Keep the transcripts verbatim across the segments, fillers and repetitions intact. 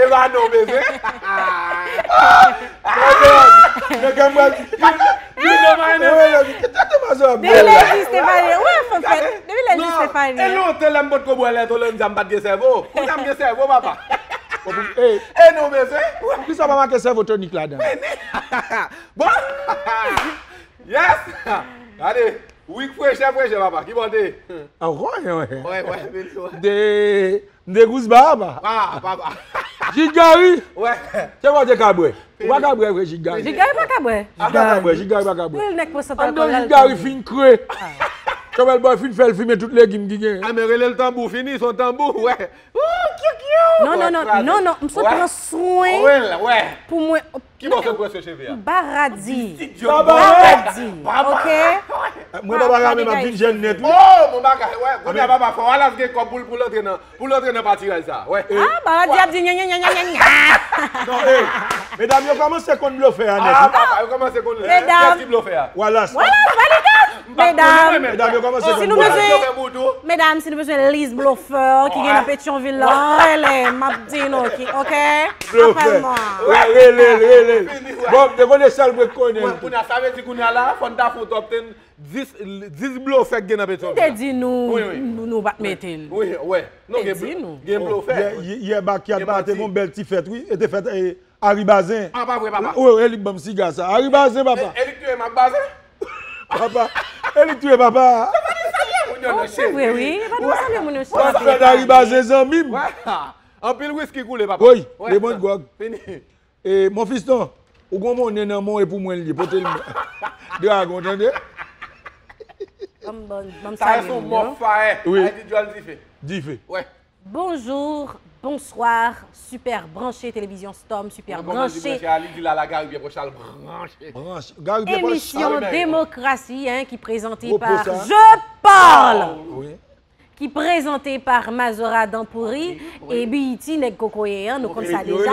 E pa non, bezwen. Nèg mwen di, you know my name. Depi lè egziste pa gen, wè, fò fè, depi lè egziste pa gen. E lontan lè m potko bwè lè to lè m di a m pa t gen sèvo. Kounye a m gen sèvo, papa. E non, bezwen. Poukisa pa make sèvo tonik ladan? Bon. Yes. Gade. Wik freche, freche, papa. Ki bò te? Ankò, wè. Wè, wè, vin sou. De, de gous ba, papa. Ah, papa. Jigari. Wè. Se bò te ka bwè. Ou pa ka bwè vre, Jigari. Jigari pa ka bwè. A pa ka bwè, Jigari pa ka bwè. Lil nèg pran sant alkòl la. Jigari fin kre. Chòmèl bò fin fè l fimen tout legim ki gen. A, men rele l tanbou, fini, se yon tanbou, wè. Ou, kiu, kiu. Non, non, non, non, non, m sot pran swen pou mwen. Ki bò w sot pran swen cheve a? Baradi. Baradi. Ok? Mwen pa bagay men m ap vin jèn nèt, wi. Oh, mon bagay, wè. Kounye a papa fò Wallace gen kòb pou l, pou l antre nan, pou l antre nan patiraj sa, wè. Ah, Baradi ap di nya, nya, nya, nya, nya. Non, eh, medam yo kòmanse konn blofè a nèt, wi. Ah, papa, yo kòmanse konn. Medam. Kiyès ki blofè a? Wallace. Wallace, validad. Medam, medam, yo kòmanse konn blofè. Si nou bezwen, medam, si nou bezwen lis blofè ki gen nan Petyonvil la, rele m, m ap di nou ki, ok? Blofè. Apèl mwen. Rele l, rele l. Bon, m te konnen sèl mwen k konnen l. Kounye a, sa vle di kounye a la, fò n ta fè yon top ten dis, dis blofè k gen nan Petyonvil la. M te di nou, nou, nou pa t mete l. Wi, wè. Non, gen blofè. Yè, yè, yè Bakyat pa te gon bèl ti fèt, wi. E te fèt, eh, Ari Bazen. Ah, pa vre, papa. Wi, e li k ban m siga sa. Ari Bazen, papa. E, e li k touye Mak Bazen? Papa, e li k touye papa. Oh, se vre, wi. E pa nou sanble moun yo cheri. Fèt Ari Bazen, zanmi m. Anpil wiski koule, papa. Woy, le mond gwòg. Fini. E, mon fiston, ou gon monnen nan men w, e pou mwen l ye, pote l mwen. Dragon, tande? Ban m, ban m, ban m salye moun yo. Sa se yon mò fayè. Wi. Ay di djòl dife. Dife. Wè. Bonjour, bonsoir, super branché, télévision Storm, super branché. Li di la, la, Gary Pierre Prochal branché. Branché. Gary Pierre Prochal. Émission Démocratie, hein, qui est présentée par Je parle. Wi. Ki prezante pa Mazora Danpouri e B E T nèg kokoye an, nou konn sa deja.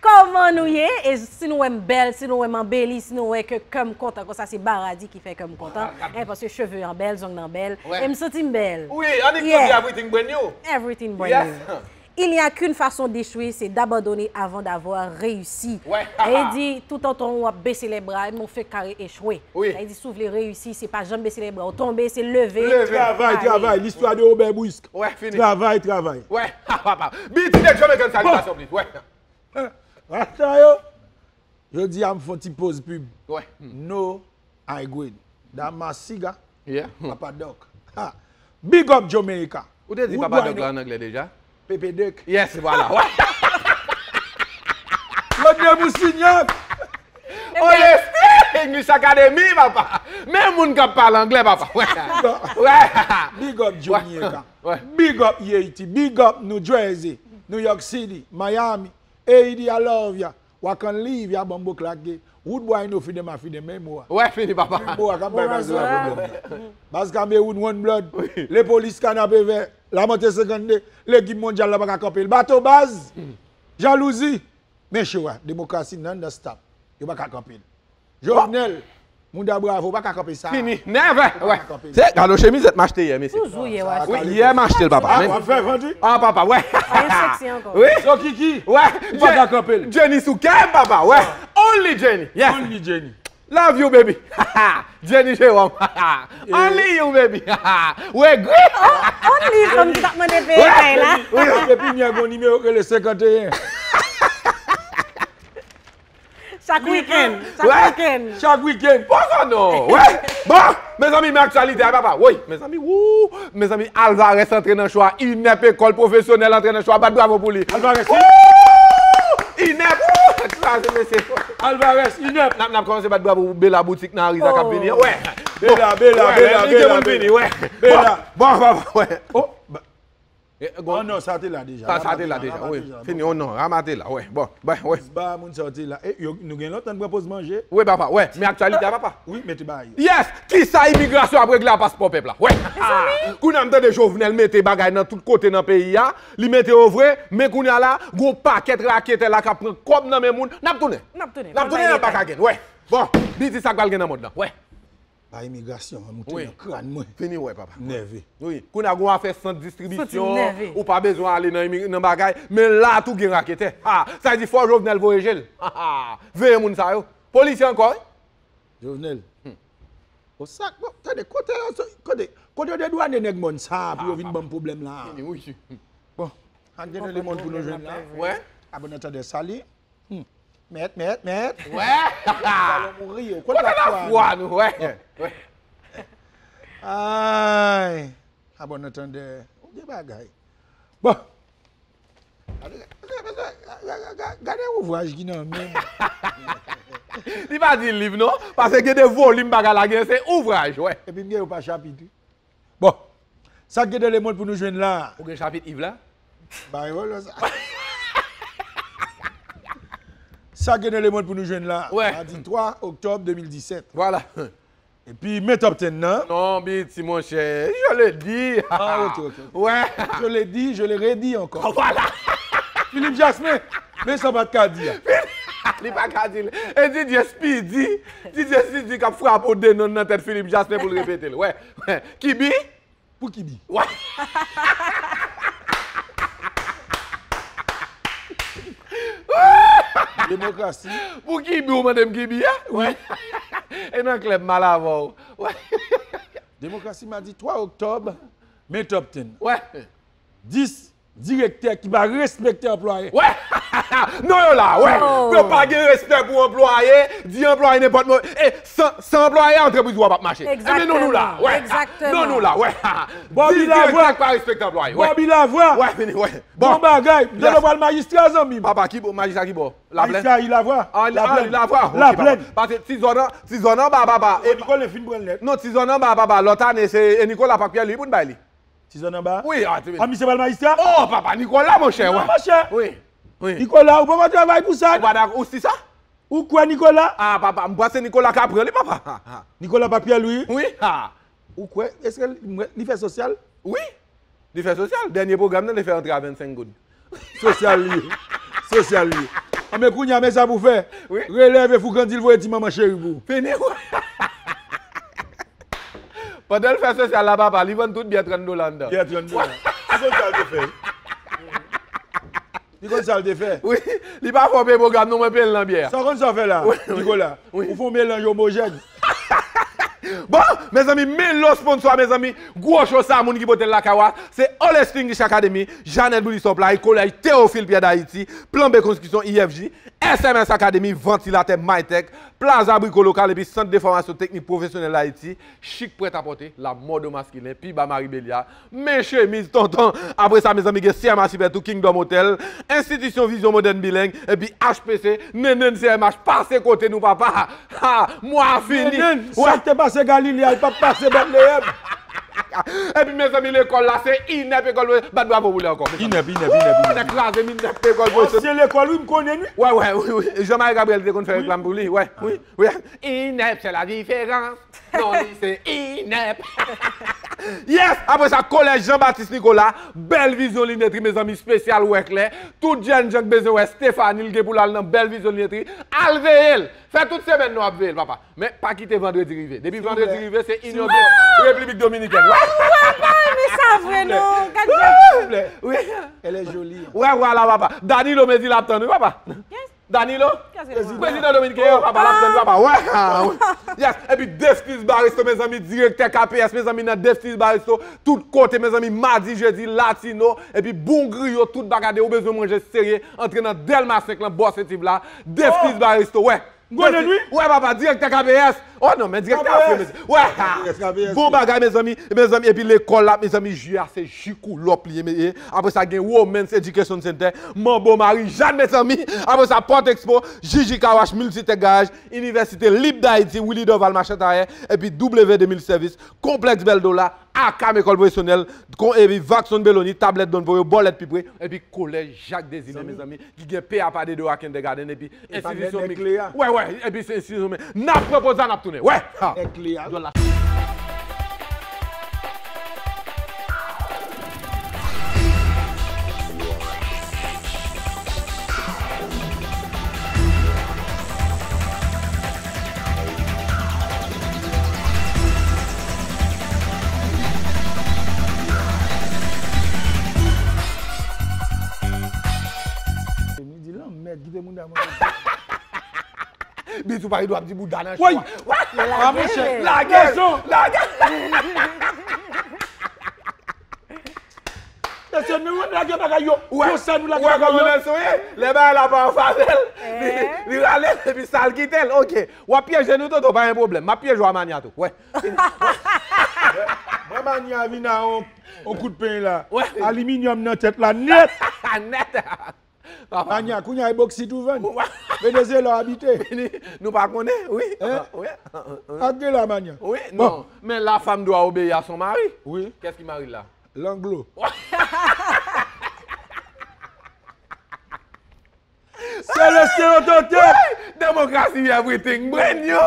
Kòman nou ye? E si nou wè m bèl, si nou wè m anbeli, si nou wè ke kè m kontan konsa, se Baradi ki fè kè m kontan. Hein, paske cheve an bèl, zong nan bèl, e m santi m bèl. Wi, annik nou di everything brand new. Everything brand new. Il n'y a qu'une façon d'échouer, c'est d'abandonner avant d'avoir réussi. Sa vle di, toutotan w ap bese lè bra, men w fenk kare echwe. Sa vle di, si w vle reyisi, se pa janm bese lè bra w, tonbe, se leve. Travay, travay. Listwa de Robert Brisk. Travay, travay. Wè, papa. B E T nèg Jamaican, salitasyon plis. Wè. Rasta yo, jodi a m fè yon ti poz pib. No, I green. Dama siga. Papa Doc. Ha. Big up Jamaica. Ou te di Papa Doc la an anglè deja? Pepe Doc. Yes, vwala. Claude Mousignac. Honesty English Academy, papa. Men moun k ap pale anglè, papa. Wè. Big up Jamaica. Big up Haiti. Big up New Jersey, New York City, Miami. A D, I love ya. Wa kan live ya, bòmbo klake. Wood boy no feed dem, I feed dem, men mo a. Wè, fini, papa. Men mo a, kan bay baz la pwoblèm. Baz Cameroun, one blood. Lepolis, Kanapevè, Lamonte senkannde, legim mondyal la pa ka kanpe l. Bato baz, jalouzi. Men show a, demokrasi non-stop. Yo pa ka kanpe l. Jovenel, mouda bravo, pa ka kanpe sa. Fini. Never. Wè. Se gado chemizèt m achte yè, mesye. Toujou yè w achte. Wi, yè m achte l, papa. Ah, w ap fè vant, wi? Ah, papa, wè. Pa gen seksi ankò. Wi. Sokiki, wè. Ou pa ka kanpe l. Jenny sou kè m, papa, wè. Only Jenny. Yes. Only Jenny. Love you, baby. Jenny Jerome. Only you, baby. Regret. Only fanm ki t ap mande peye kay la. Wi, epi m gen yon nimewo k rele senkanteyen. Chak wikenn, chak wikenn. Chak wikenn. Poko non. Wè. Bon, mezanmi, men aktyalite a, papa. Woy, mezanmi, wou. Mezanmi, Alvarez antre nan cho a. Inèp, ekòl pwofesyonèl, antre nan cho a. Bat bravo pou li. Alvarez, wi. Wou! Inèp, wou! Kraze mesye. Alvarez, Inèp. N ap, n ap kòmanse bat bravo pou Bela Boutik nan Ariza k ap vini an. Wè. Bela, Bela, Bela, Bela, Bela. Bela. Bon, bon, bon, wè. Oh, ba- Eh, oh non, sa te la deja. Sa, sa te la deja, wi. Fini, oh non, Rama te la, wè. Bon, bon, wè. Ba moun sa te la. Eh, yo, nou gen lontan n pran poz manje. Wi, papa, wè. Men aktyalite a, papa. Wi, mete ba yo. Yes! Kisa imigrasyon ap regle a paspò pèp la? Wè. Kounye a m tande Jovenel mete bagay nan tout kote nan peyi a. Li mete yo vre, men kounye a la, gon pakèt raketè la k ap pran kòb nan men moun. N ap tounen. N ap tounen, n ap tounen nan bak a gen. Wè. Bon, B E T sa k pral gen nan mond lan. Wè. a imigrasyon an moute nan kràn mwen. Fini wè, papa. M nève. Wi. Kounye a gon afè sant distribisyon, ou pa bezwen ale nan imi-, nan bagay, men la tou gen raketè. Ha! Sa vle di fò Jovenel voye je l. Ha, ha! Veye moun sa yo. Polisye ankò, wi. Jovenel. O sak, bon, tande, kote yo, kote, kote yo dedwane nèg mòn sa a pou yo vin ban m pwoblèm la a? Bon, ann gen eleman pou nou jwenn la. Wè. Abòne tande sali. Hmm. Mèt, mèt, mèt. Wè. Balon mouri yo. Kote lafwa nou? Wè. Wè. Ay. Abòne tande. Ou gen bagay. Bon. Gade, gade, gade, gade ouvraj ki nan men m. Li pa di liv non, paske gen de volim bagay la gen, se ouvraj, wè. Epi m gen yo pa chapit, wi. Bon, sa k gen nan lemonn pou nou jwenn la? Ou gen chapit Iv la? Bay vòlò sa. Sa k gen nan lemonn pou nou jwenn la? Wè. Madi twa oktòb de mil disèt. Vwala. Epi men top ten nan. Non, Biti, monchè, je le dis. Ah, ok, ok, ok. Wè. Je le dis, je le redis encore. Vwala. Philippe Jasmin, men sa m pa t ka di a. Li pa ka di l. E D J Speedy, D J Speedy k ap frape w de non nan tèt Philippe Jasmin pou l repete l. Wè, wè. Kibi? Pou kibi? Wè. Demokrasi. Pou kibi, ou mande m kibi a? Wi. E nan klèb mal avè w. Wè. Demokrasi, madi twa oktòb, men top ten. Wè. Dis direktè ki pa respekte anplwaye. Wè! Non yo la, wè! Oh. Yo pa gen respè pou anplwaye, di anplwaye nenpòt mo. E san, san anplwaye, antrepriz ou a p ap mache. Ebyen non nou la, wè! Egzakteman. Non nou la, wè! Bobby Lavwa. Di direktè ki pa respekte anplwaye, wè! Bobby Lavwa. Wè, vini, wè. Bon. Bon bagay. Dolo pral majistra, zanmi m. Papa, ki bò? Majistra ki bò? Laplèn? Majistra, li Lavwa. Ah, li, ah, li Lavwa. Ok, papa. Pase ti zòn an, ti zòn an ba, ba, ba. E Nicolas fin pran l nèt. Non, ti zòn an ba, ba, ba. Lòt ane, se, e Nicolas Pac Pierre, li pou n bay li. Ti zòn anba? Wi, a, ti... Ah, misye pral majistra? Oh, papa, Nicolas, monchè, wè. Non, monchè. Wi, wi. Nicolas, ou poko travay pou sa? Ou pa dakò, ou si sa? Ou kwè Nicolas? Ah, papa, m panse Nicolas ka pran li, papa. Nicolas Pac Pierre Louis? Wi, ha. Ou kwè, èske li, li fè sosyal? Wi, li fè sosyal. Dènye pwogram nan, li fè antre a vennsenk goud. Sosyal li ye. Sosyal li ye. Anben kounye a, men sa pou fè. Wi. Relève, foukandi l, voye ti manman cheri pou ou. Fini, wi. Pandan l fè sosyal la, papa, li vann tout byè trant dola anndan. Byè trant dola. Li konn sa l te fè. Li konn sa l te fè. Wi, li pa fè w peye pwogram non, mwen peye l nan byè a. Sa w konn sa w fè la, Nicolas? Wi. Ou fè yon melanj omojèn. Bon, mezanmi, men lo sponsò a, mezanmi, gwo cho sa, moun ki pote l lakay ou a, se All Extinguish Academy, Jeannette Boulisson Play, Kolèj Théophile Pierre d'Haïti, Plan B Konstriksyon I F J, S M S Academy, Vantilatè Mytech, Plaza Brico Local epi Sant de Fòmasyon Teknik Pwofesyonèl Ayiti, Chic Prêt-à-Porter, la mode au masculin, pi ba Marie Béliard, men chemiz tonton. Apre sa, mezanmi, gen C M A Super tou, Kingdom Hotel, Enstitisyon Vizyon Modèn Bileng, epi H P C, Nenen C M H, pase kote nou, papa. Ha, mwa a fini. Nenen, sa k te pase Galilea, l p ap pase Bètleyèm. Epi, mezanmi, lekòl la, se INEP, ekòl, bat bravo pou li ankò. INEP, INEP, INEP, INEP. Nèg kraze m, INEP, ekòl, oh, se lekòl, wi, m konnen, wi. Wè, wè, wi, wi. Jean-Marie Gabriel te konn fè reklam pou li, wè, wi, wi. INEP, c'est la différence. Non, li se INEP. Yes! Apre sa, Kolèj Jean Baptiste Nicolas, Bèl Vizyon Linetri, mezanmi, espesyal wè klè. Tout jèn jan k bezwen wè Stéphanie, l gen pou l al nan Bèl Vizyon Linetri. Al veye l! Fè tout semèn nou ap veye l, papa. Men pa kite vandredi rive. Depi vandredi rive, se Inyon Blanch, Repiblik Dominikèn. Wè! Ay, wè, mwen renmen sa vre, non. Gad jan. Silvouplè. Wi. Elle est jolie. Wè, vwala, papa. Danilo Medil ap tann, wi, papa. Yes. Danilo, prezidan dominiken an, papa, l ap tann, papa. Wè, ah, wi. Yes. Epi Destiz Baresto, mezanmi, direktè K P S, mezanmi, nan Destiz Baresto, tout kote, mezanmi, madi, jedi, latino, epi bon griyo, tout bagay de ou bezwen manje serye, antre nan Dèlma senk lan, bò Sentiv la, Destiz Baresto, wè. M konnen l, wi. Wè, papa, direktè K P S. Oh non, men direktè ap fè, mezanmi. Wè, ha. K P S, K P S. Bon bagay, mezanmi. Mezanmi, epi lekòl la, mezanmi, ji a se ji koulòp li ye, men, apre sa, gen Women's Education Center, Manbo Marie Jeanne, mezanmi. Apre sa, Port Expo, Gigi Car Wash, Multitech Garage, Inivèsite Lib Dayiti, Willy Dorval, Machan Tayè, epi W deux mille Service, Konplèks Bèl Dola, Akam Ekòl Pwofesyonèl, kon, epi Vaxon Beloni, Tablèt Don Voyo, Bòlèt Pi Pre, epi Kolèj Jacques Désilets, mezanmi, ki gen P A P A de deux à kindergarten, epi enstitisyon miks. Wè, wè, epi se enstitisyon miks. N ap pran poz la, n ap tounen. Wè! Ha! Djòl la. Bit ou pa gen dwa ap di bouda nan cho a. Woy! Ah, monchè. Lage l! Lage l! Mesye, nou lage bagay yo. Konsa nou lage bagay yo. Lè bagay la pa an favè l, li, li rale l, epi sa l kite l. Ok. W ap pyeje nou, Toto, pa gen pwoblèm. M ap pyeje w a Mania tou. Wè. Mwen Mania vin a on, on kout pen la. Aliminyòm nan tèt la nèt. Nèt. Manya, kounye a e boksit ou vann. Venezyela w abite. Nou pa konnen, wi. Wi. Ak de la, Manya. Wi, non. Men la femme doit obéir à son mari. Wi. Qu'est-ce qui marie là? Langlo. Celeste Otote. Demokrasi everything, brenn yo.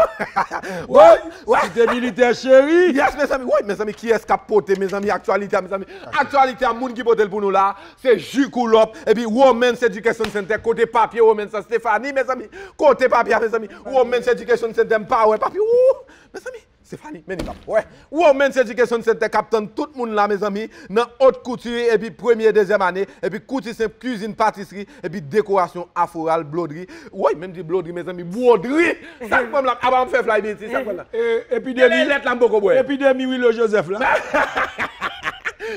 Woy, si te militè cheri. Yes, mezanmi, woy, mezanmi, kiyès k ap pote, mezanmi, aktyalite a, mezanmi? Aktyalite a, moun ki pote l pou nou la, se Jikolòp, epi Women's Education Center, kote papye Women's Stephanie, mezanmi, kote papye a, mezanmi, Women's Education Center, m pa wè papye, wou, mezanmi, Stephanie, men li p ap wè. Women's Education Center k ap tann tout moun la, mezanmi, nan haute couture, epi premye, dezyèm ane, epi kouti senp, kwizin, patisri, epi dekorasyon floral, bwodri, woy, menm di bwodri, mezanmi, bwodri, sa k pran m la, apa m fè fly beti, sa k pran la? Epidemi, lèt la m poko bwè. Epidemi Willo Joseph la.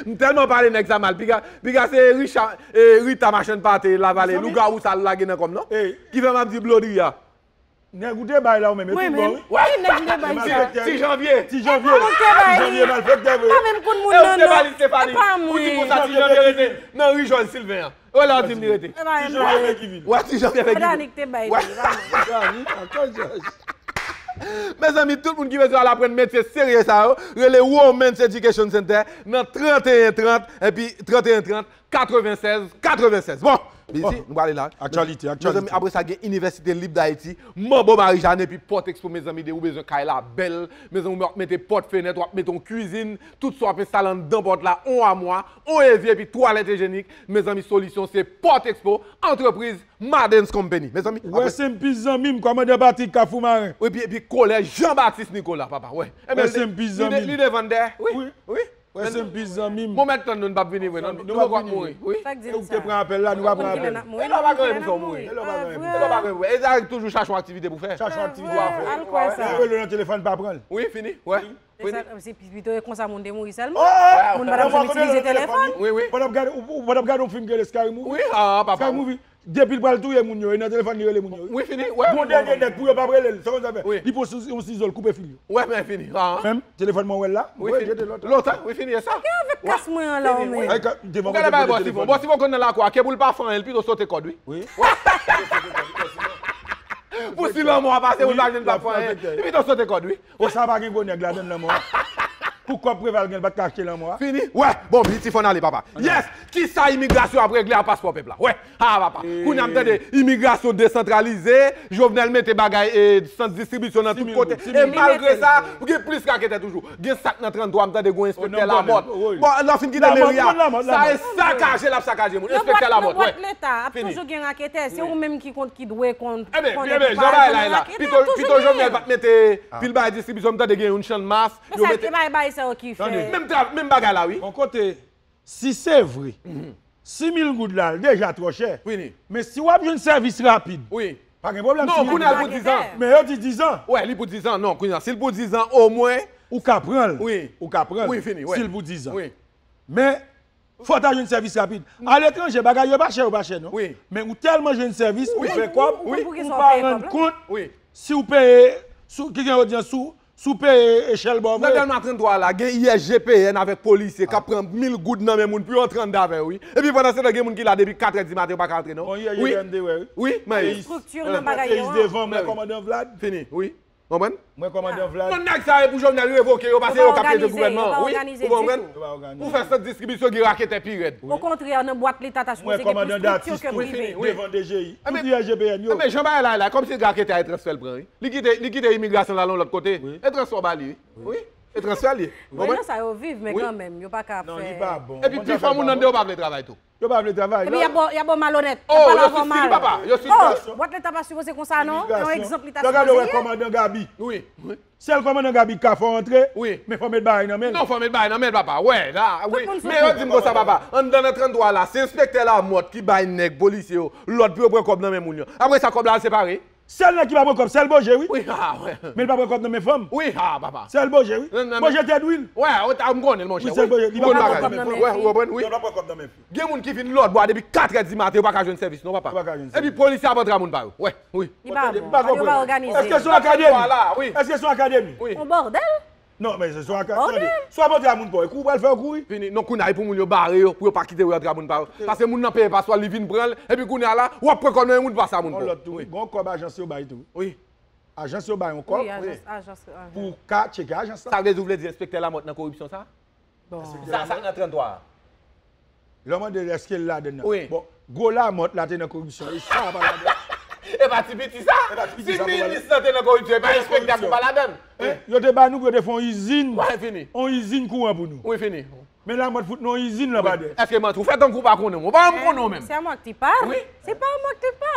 M tèlman pale nèg sa mal. Piga, piga se Richard, eh, Rita machann pate, lavale, lougawou sa l lage nan kò m, non? Ki fè m ap di blodri a. Nèg ou te bay la ou menm, e tout bon, wi. Ki nèg m te bay sa? Ti Janvye. Ti Janvye. Ti Janvye malfektè vre. Pa menm konn moun nan, non. E ou te ba li Stephanie. Ou di konsa Ti Janvye rete nan ri Jòj Silven an. Wè la w di m li rete. Ti Janvye fè ki vin. Wè, Ti Janvye fè ki vin. Dani ki te bay li, pa mwen. Dani, ankò Jòj. Mezanmi, tout moun ki bezwen al aprann metye serye sa yo, rele Women's Education Center nan trant e en trant, epi trant e en trant, katrevennsèz katrevennsèz. Bon, Biti, nou prale la. Aktyalite, aktyalite. Mezanmi, apre sa, gen Inivèsite Lib Dayiti, Manbo Marijane, epi Port Expo, mezanmi, de ou bezwen kay la bèl, mezanmi, w ap mete pòt fenèt, w ap mete yon kwizin, tout sa w ap enstale anndan pòt la, yon amwa, yon evye, epi twalèt ijyenik, mezanmi, solisyon se Port Expo, antrepriz Madens Company. Mezanmi, wè apre se m pis zanmi m, kòmandan Patrick Kafou Maren. Epi, epi kolèj Jean Baptiste Nicolas, papa, wè. Wè se m pis zanmi m. Li de, li devan dèyè, wi, wi. Wè se m pis zanmi m. Bon, mèt tann nou, n p ap vini vre, non. Nou poko ap mouri, wi. Sa k di l sa? E ou ki te pran apèl la, nou pa pran apèl. E lè w pa gen rezon mouri. E lè w pa gen rezon mouri. E lè w pa gen rezon mouri. E sa toujou chache yon aktivite pou fè. Chache yon aktivite pou fè. Al kwè sa. Ou rele nan telefòn, pa pran l. Wi, fini, wè. E sa, se pito e konsa moun te mouri sèlman. Moun pa t ap janm itilize telefòn. Wi, wi. Ou pa t ap gade, ou, ou pa t ap gade yon fim ki rele Scary Movie? Wi, ah, papa. Scary Movie. Depi l pral touye moun yo, e nan telefòn li rele moun yo. Wi, fini, wè. Bon, dènye nèg pou yo pa rele l, sa konn sa fè. Wi. Li pran yon sizo, l koupe fil yo. Wè, men fini. Ah. Menm, telefòn mwen wè l la. Wi, fini. Lontan, wi, fini, e sa. Ki avèk kas mwen an la, ou menm? Ou gade bagay Bòsifon. Bòsifon konn nan lakou a, ke pou l pa fè anyen, l pito sote kòd, wi. Wi. Pou si lanmò a pase, pou l pa jwenn pa fè anyen. Li pito sote kòd, wi. Pou sa pa gen gwo nèg ladann lanmò a. Pou kòb Preval gen, l pa t ka achte lanmò a. Fini. Wè, bon, Biti fò n ale, papa. Yes! Kisa imigrasyon ap regle a paspò pèp la? Wè, ha, papa. Kounye a m tande imigrasyon desantralize, Jovenel mete bagay, eh, sant distribisyon nan tout kote. E malgre sa, gen plis raketè toujou. Gen sa k nan tranntwa, m tande gen yon enspektè Lamòt. Bon, lè w fin kite meri a, sa e sakaje l ap sakaje moun. Enspektè Lamòt, wè. Nan bwat leta, ap toujou gen raketè. Se ou menm ki konn, ki dwe konn, konnen ki pa gen raketè. Pito Jovenel pa t mete pil bagay distribisyon, m tande gen youn Channmas. Men sa, se bay, bay sa yo ki fè. Menm tra-, menm bagay la, wi. Yon kote, si se vre, si mil goud la, l deja twò chè. Wi. Men si w ap jwenn sèvis rapid, pa gen pwoblèm. Non, kounye a l pou dizan. Men yo di dizan. Wè, li pou dizan. Non, kounye a, si l pou dizan, omwen. Ou ka pran l. Wi. Ou ka pran l. Wi, fini, wè. Si l pou dizan. Wi. Men, fò w ta jwenn sèvis rapid. Aletranje, bagay yo pa chè, yo pa chè, non. Wi. Men ou tèlman jwenn sèvis, ou fè kòb, ou pa rann kont si w peye, si w, ki gen odyan, si w, si w peye echèl ba w vre. Nan Dèlma tranntwa la, gen I S G P N avèk polisye k ap pran mil goud nan men moun pou yo antre anndan avè yo, wi. Epi pandan se tan, gen moun ki la depi katrè di maten, yo pa ka antre, non. Wi, wi. Estrikti nan bagay yo. Devan, mwen kòmandan Vlad. Fini, wi. Konprann? Mwen kòmandan Vlad. Non, nèg sa yo pou Jovenel revoke yo, paske yo k ap dirije gouvènman an. Wi, ou konprann? Pou fè sant distribisyon, gen raketè pi rèd. Okontrè, nan bwat leta ta sipoze gen plis estrikti ke prive. Devan D G I. Tout I S G P N yo. Men jan bagay la ye la, kòmsi raketè a e transfè l pran, wi. Li kite, li kite imigrasyon l al yon lòt kote. E transfè w ba li, wi. Wi. E transfè l ye. Wi, nan sa yo viv, men kanmenm, yo pa ka fè. Non, li pa bon. Epi pifò moun anndan yo pa vle travay tou. Yo pa vle travay. Epi y ap ba w, y ap ba w malonèt. Y ap pale avè w mal. Oh, yo sispann. Bwat leta pa sipoze konsa, non. Yon egzanp li ta sipoze ye. Lè w gade, wè kòmandan Gaby. Wi, wi. Sèl kòmandan Gaby k ka fè w antre, men fò w met bagay nan men l. Non, fò w met bagay nan men l, papa. Wè, la, wi. Men yo di m konsa, papa. Anndan nan tranntwa la, se enspektè Lamòt ki bay nèg polisye yo lòd pou yo pran kòb nan men moun yo. Apre sa, kòb la al separe. Sèl nèg ki pa pran kòb, sèl Boje, wi. Wi, ha, wè. Men li pa pran kòb nan men fanm. Wi, ha, papa. Sèl Boje, wi. Nan, nan, Boje tèt, wi. Wè, wè, ta, m konnen l, monchè. Wi, sèl Boje, li pa pran kòb nan men fanm. Wè, ou konprann, wi. Li pa pran kòb nan men fanm. Gen moun ki vin lòtbò a depi katrè di maten, yo pa ka jwenn sèvis, non, papa. Yo pa ka jwenn sèvis. Epi polis ap antre a moun pa yo. Wè, wi. Li pa bon. Yo pa konprann. Èske se yon akademi? Èske se yon akademi? Wi. Yon bòdèl? Non, men se swa ka, tande. Swa pote a moun pa w, e kou w pral fè w kouri. Fini. Non, kounye a, e pou moun yo bare yo, pou yo pa kite yo antre a moun pa yo. Paske moun nan peye paswa, li vin pran l, epi kounye a la, w ap pran kòb nan men moun pase a moun pa w. Yon lòt tou, wi. Gon kòb ajans yo bay tou. Wi. Ajans yo bay yon kòb. Wi, ajans, ajans, ajans. Pou ka tcheke ajans la. Sa vle di, ou vle di enspektè Lamòt nan koripsyon sa? Bon. Sa, sa nan tranntwa a. Lè w mande l èske l ladann nan. Wi. Bon, gwo Lamòt la te nan koripsyon. E sa pa ladann. E pa ti piti sa. E pa ti piti sa, papa. Si minis lan te nan koripsyon, e pa enspektè ki pa ladann. Wi. Yo te ba nou pou yo te fè yon izin. Wi, fini. Yon izin kouran pou nou. Wi, fini. Men Lamòt fout nou yon izin lan pa dèyè. Èske manti? Ou fè tankou w pa konnen mwen. Ou pa janm konnen w menm. Se manti pa. Wi. Se pa manti pa.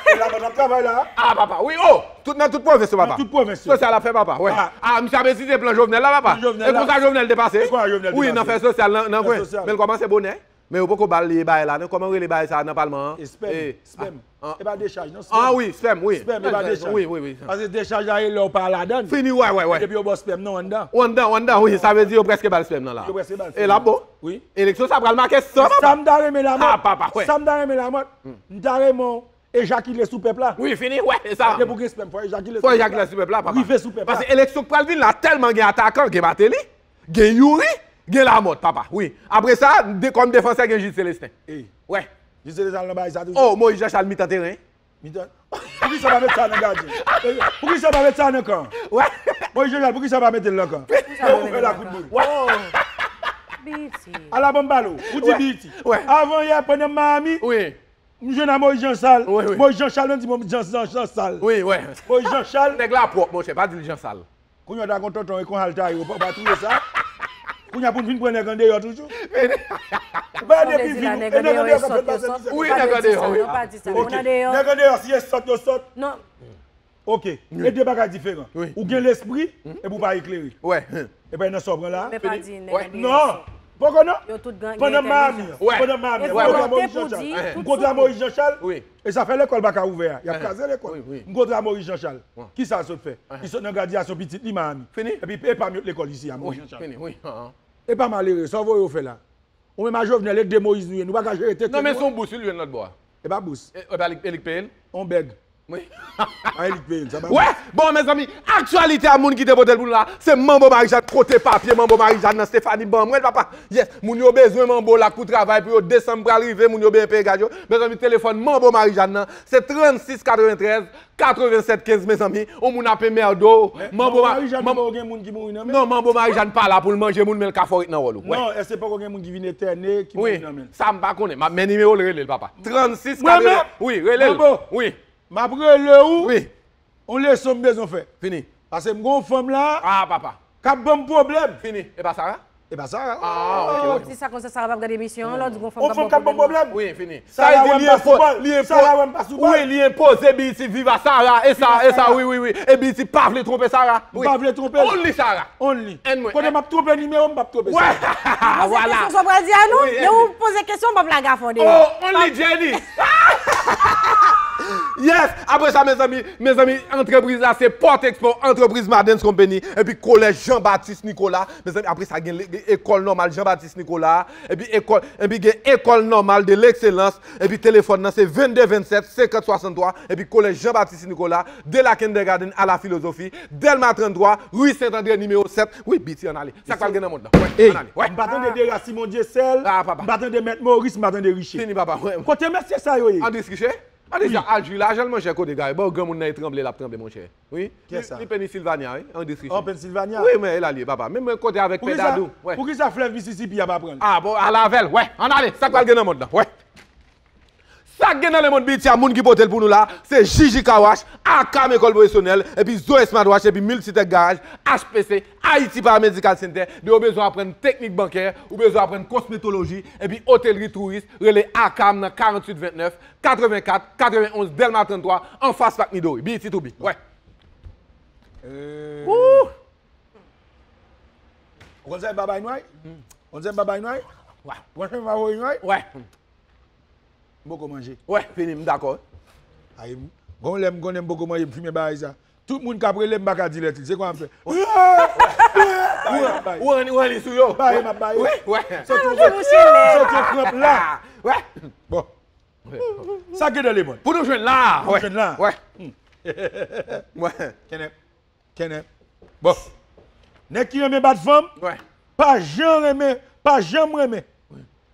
E Lamòt ap travay la. Ah, papa. Wi, oh, tout nan tout pwovens yo, papa. Nan tout pwovens yo. Sosyal ap fè, papa. Wè. Ah, misye ap etidye plan Jovenel la, papa. Plan Jovenel la. E konsa Jovenel te pase? E konsa Jovenel te pase? Wi, nan fè sosyal, nan, nan kwen. Men l kòmanse bonè. Men yo poko ba l bagay la, non? Kòman yo rele bagay sa a nan palman an? E spèm, spèm. E pa dechaj, non, spèm. Ah, wi, spèm, wi. Spèm, e pa dechaj. Wi, wi, wi. Paske dechaj la, e lè w pa ladann. Fini, wè, wè, wè. Epi yo ba w spèm, non, anndan. Anndan, anndan, wi, sa vle di yo prèske ba l spèm nan la. Yo prèske ba l spèm. E l ap bon. Wi. Eleksyon sa pral make san, papa. Sa m ta renmen Lamòt. Ah, papa, wè. Sa m ta renmen Lamòt. M ta renmen w ejakile sou pèp la. Wi, fini, wè, e sa. Depi w gen spèm, fò w ejakile sou pèp la. Fò w ejakile sou pèp la, papa. Rive sou pèp la. Paske eleksyon k pral vin la, tèlman gen atakan, gen Martelly, gen Youri, gen Lamòt, papa. Wi. Apre sa, de, kòm defansè, gen Jude Célestin. Wi. Jude Célestin al nan bagay sa toujou. Oh, Moïse Jean Charles mitan teren. Mitan. Poukisa pa met sa nan gadyen? Poukisa pa met sa nan kan? Wi. Moïse Jean Charles, poukisa pa mete l nan kan? Poukisa pa mete l nan kan? Ou fè la kout boul. Wi. Oh. B E T. Ala ban m pale w. Ou di B E T. Wi. Avan yè, pandan m Miami, wi. M jwenn a Moïse Jean Charles. Wi, wi. Moïse Jean Charles menm di mwen Jean, Jean, Jean Charles. Wi, wi. Moïse Jean Charles. Nèg la pwòp, monchè, pa di l Jean Charles. Kounye a w ta gon tonton e kon al ta yo, pa, pa touye sa. Kounye a pou n vin pran nèg andeyò toujou. Ou pa depi vin, e nèg andeyò k ap fè pase misye. Wi, nèg andeyò, wi. Pa di sa, non, pa di sa. Ok. Nèg andeyò, si e sòt yo sòt. Non. Ok. Wi. E de bagay diferan. Wi. Ou gen lespri, epi ou pa eklere. Wè. Epi nan sa w pran la. Men pa di nèg andeyò. Non. Poko non. Yo tout gen entèlijans. Pandan Miami an. Wè. Pandan Miami an. E volonte pou di tout. M kontre a Moïse Jean Charles. Wi. E sa fè lekòl pa ka ouvè a. Y ap kraze lekòl. Wi, wi. M kontre a Moïse Jean Charles. Kisa l sot fè? Li sot nan gradyasyon pitit li Miami. Fini? Epi e pa m lekòl isi a, Moïse Jean Charles. Fini, wi. E pa malere, sa w voye yo fè la? Ou menm a Jovenel, e de Moïse nou ye, nou pa ka jere tete nou. Non, men se yon bous, wi, l jwenn lòt bò a. E pa bous. E, e pa li, e li k peye l? On bèg. Wi. A, e li k peye l, sa pa bous. Wè, bon, mezanmi, aktyalite a moun ki te pote l pou nou la, se Manbo Marijàn, kote papye Manbo Marijàn nan, Stéphanie, ban mwen l, papa. Yes, moun yo bezwen Manbo la pou travay, pou yo desanm pral rive, moun yo bezwen peye gaz yo. Mezanmi, telefòn Manbo Marijàn nan, se trannsis katreventrèz, katrevennsèt kenz, mezanmi. Yon moun ap enmède w. Manbo Marijàn, poko gen moun ki mouri nan men l? Non, Manbo Marijàn pa la pou l manje moun, men l ka fè w ret nan wòl ou. Wè. Non, èske poko gen moun ki vin etène, ki mouri nan men l? Sa m pa konnen. M ap men nimewo l, rele l, papa. Trannsis katreven. Wi, rele l. Manbo. Wi. M ap rele w. Wi. Yon leson m bezwen fè. Fini. Paske m gen yon fanm la. Ah, papa. K ap ban m pwoblèm. Fini. E pa Sara? E pa Sara. Ah, ok, ok. Ti sa konsa, Sara p ap gade emisyon an, lè w di gon fanm k ap ban w pwoblèm. Wi, fini. Sara wè m pa sou bòl. Sara wè m pa sou bòl. Wi, li enpoze B E T viv a Sara. E sa, e sa, wi, wi, wi. E B E T pa vle twonpe Sara. Wi. M pa vle twonpe l. Only Sara. Only. Kote m ap twonpe nimewo, m p ap twonpe Sara. Poze kesyon sa w pral di a nou. Lè w poze kesyon, m ap lage afè w deyò. Oh, only Jenny. Yes! Apre sa, mezanmi, mezanmi, antrepriz la se Port Expo, antrepriz Madens Company, epi Kolèj Jean Baptiste Nicolas. Mezanmi, apre sa, gen le-, gen Ekòl Nòmal Jean Baptiste Nicolas, epi ekòl, epi gen Ekòl Nòmal de l'Excellence, epi telefòn nan se vennde vennsèt senkant swasanntwa, epi Kolèj Jean Baptiste Nicolas, de la Kindergarten à la Philosophie, Dèlma tranntwa, ri Sent Andre, nimewo sèt. Wi, B E T, ann ale. Sa k pral gen nan mond lan? Wè, ann ale. Wè. M pa tande Dera Simon Dyesèl, m pa tande Mèt Moris, m pa tande Riche. Fini, papa, wè. Kote mesye sa yo ye? Andris Riche? Andris Riche al jwi lajan l, monchè, kote gay. Bon, granmoun nan e tranble, l ap tranble, monchè. Wi. Kiyès sa? Li, li Pennsylvania, wi, Andris Riche. Oh, Pennsylvania? Wi, men e la li ye, papa. Menm kote avèk Pè Dadou. Poukisa, poukisa flèv Mississippi a pa pran l? Ah, bon, al avè l, wè. Ann ale. Sa k pral gen nan mond lan? Wè. Sa k gen nan lemonn B E T a, moun ki pote l pou nou la, se Jiji Car Wash, Akam Ekòl Pwofesyonèl, epi Zoe Smart Wash, epi Multitech Garage, H P C, Haiti Paramedical Center. De, ou bezwen aprann teknik bankè, ou bezwen aprann kosmetoloji, epi otelri, touris, rele Akam nan karanntuit ventnèf, katrevenkat, katrevenonz, Dèlma tranntwa, anfas Pak Midori. B E T to be. Wè. Woo! Ou konn sa e babay nway? Ou konn sa e babay nway? Wè. Ou konn sa e babay nway? Wè. M poko manje. Wè, fini, m dakò. Ay, m, Gon lè m konnen m poko manje, m fimen bagay sa. Tout moun k ap rele m pa ka di lè til. Se kwa m fè? Ou ranni, ou ranni sou yo. Baye m ap baye. Wi, wè. Soti yon, soti yon kranp la. Wè. Bon. Sa gen nan lemond. Pou nou jwenn la. Pou nou jwenn la. Wè. Kenneth. Kenneth. Bon. Nèg ki renmen bat fanm, pa janm renmen, pa janm renmen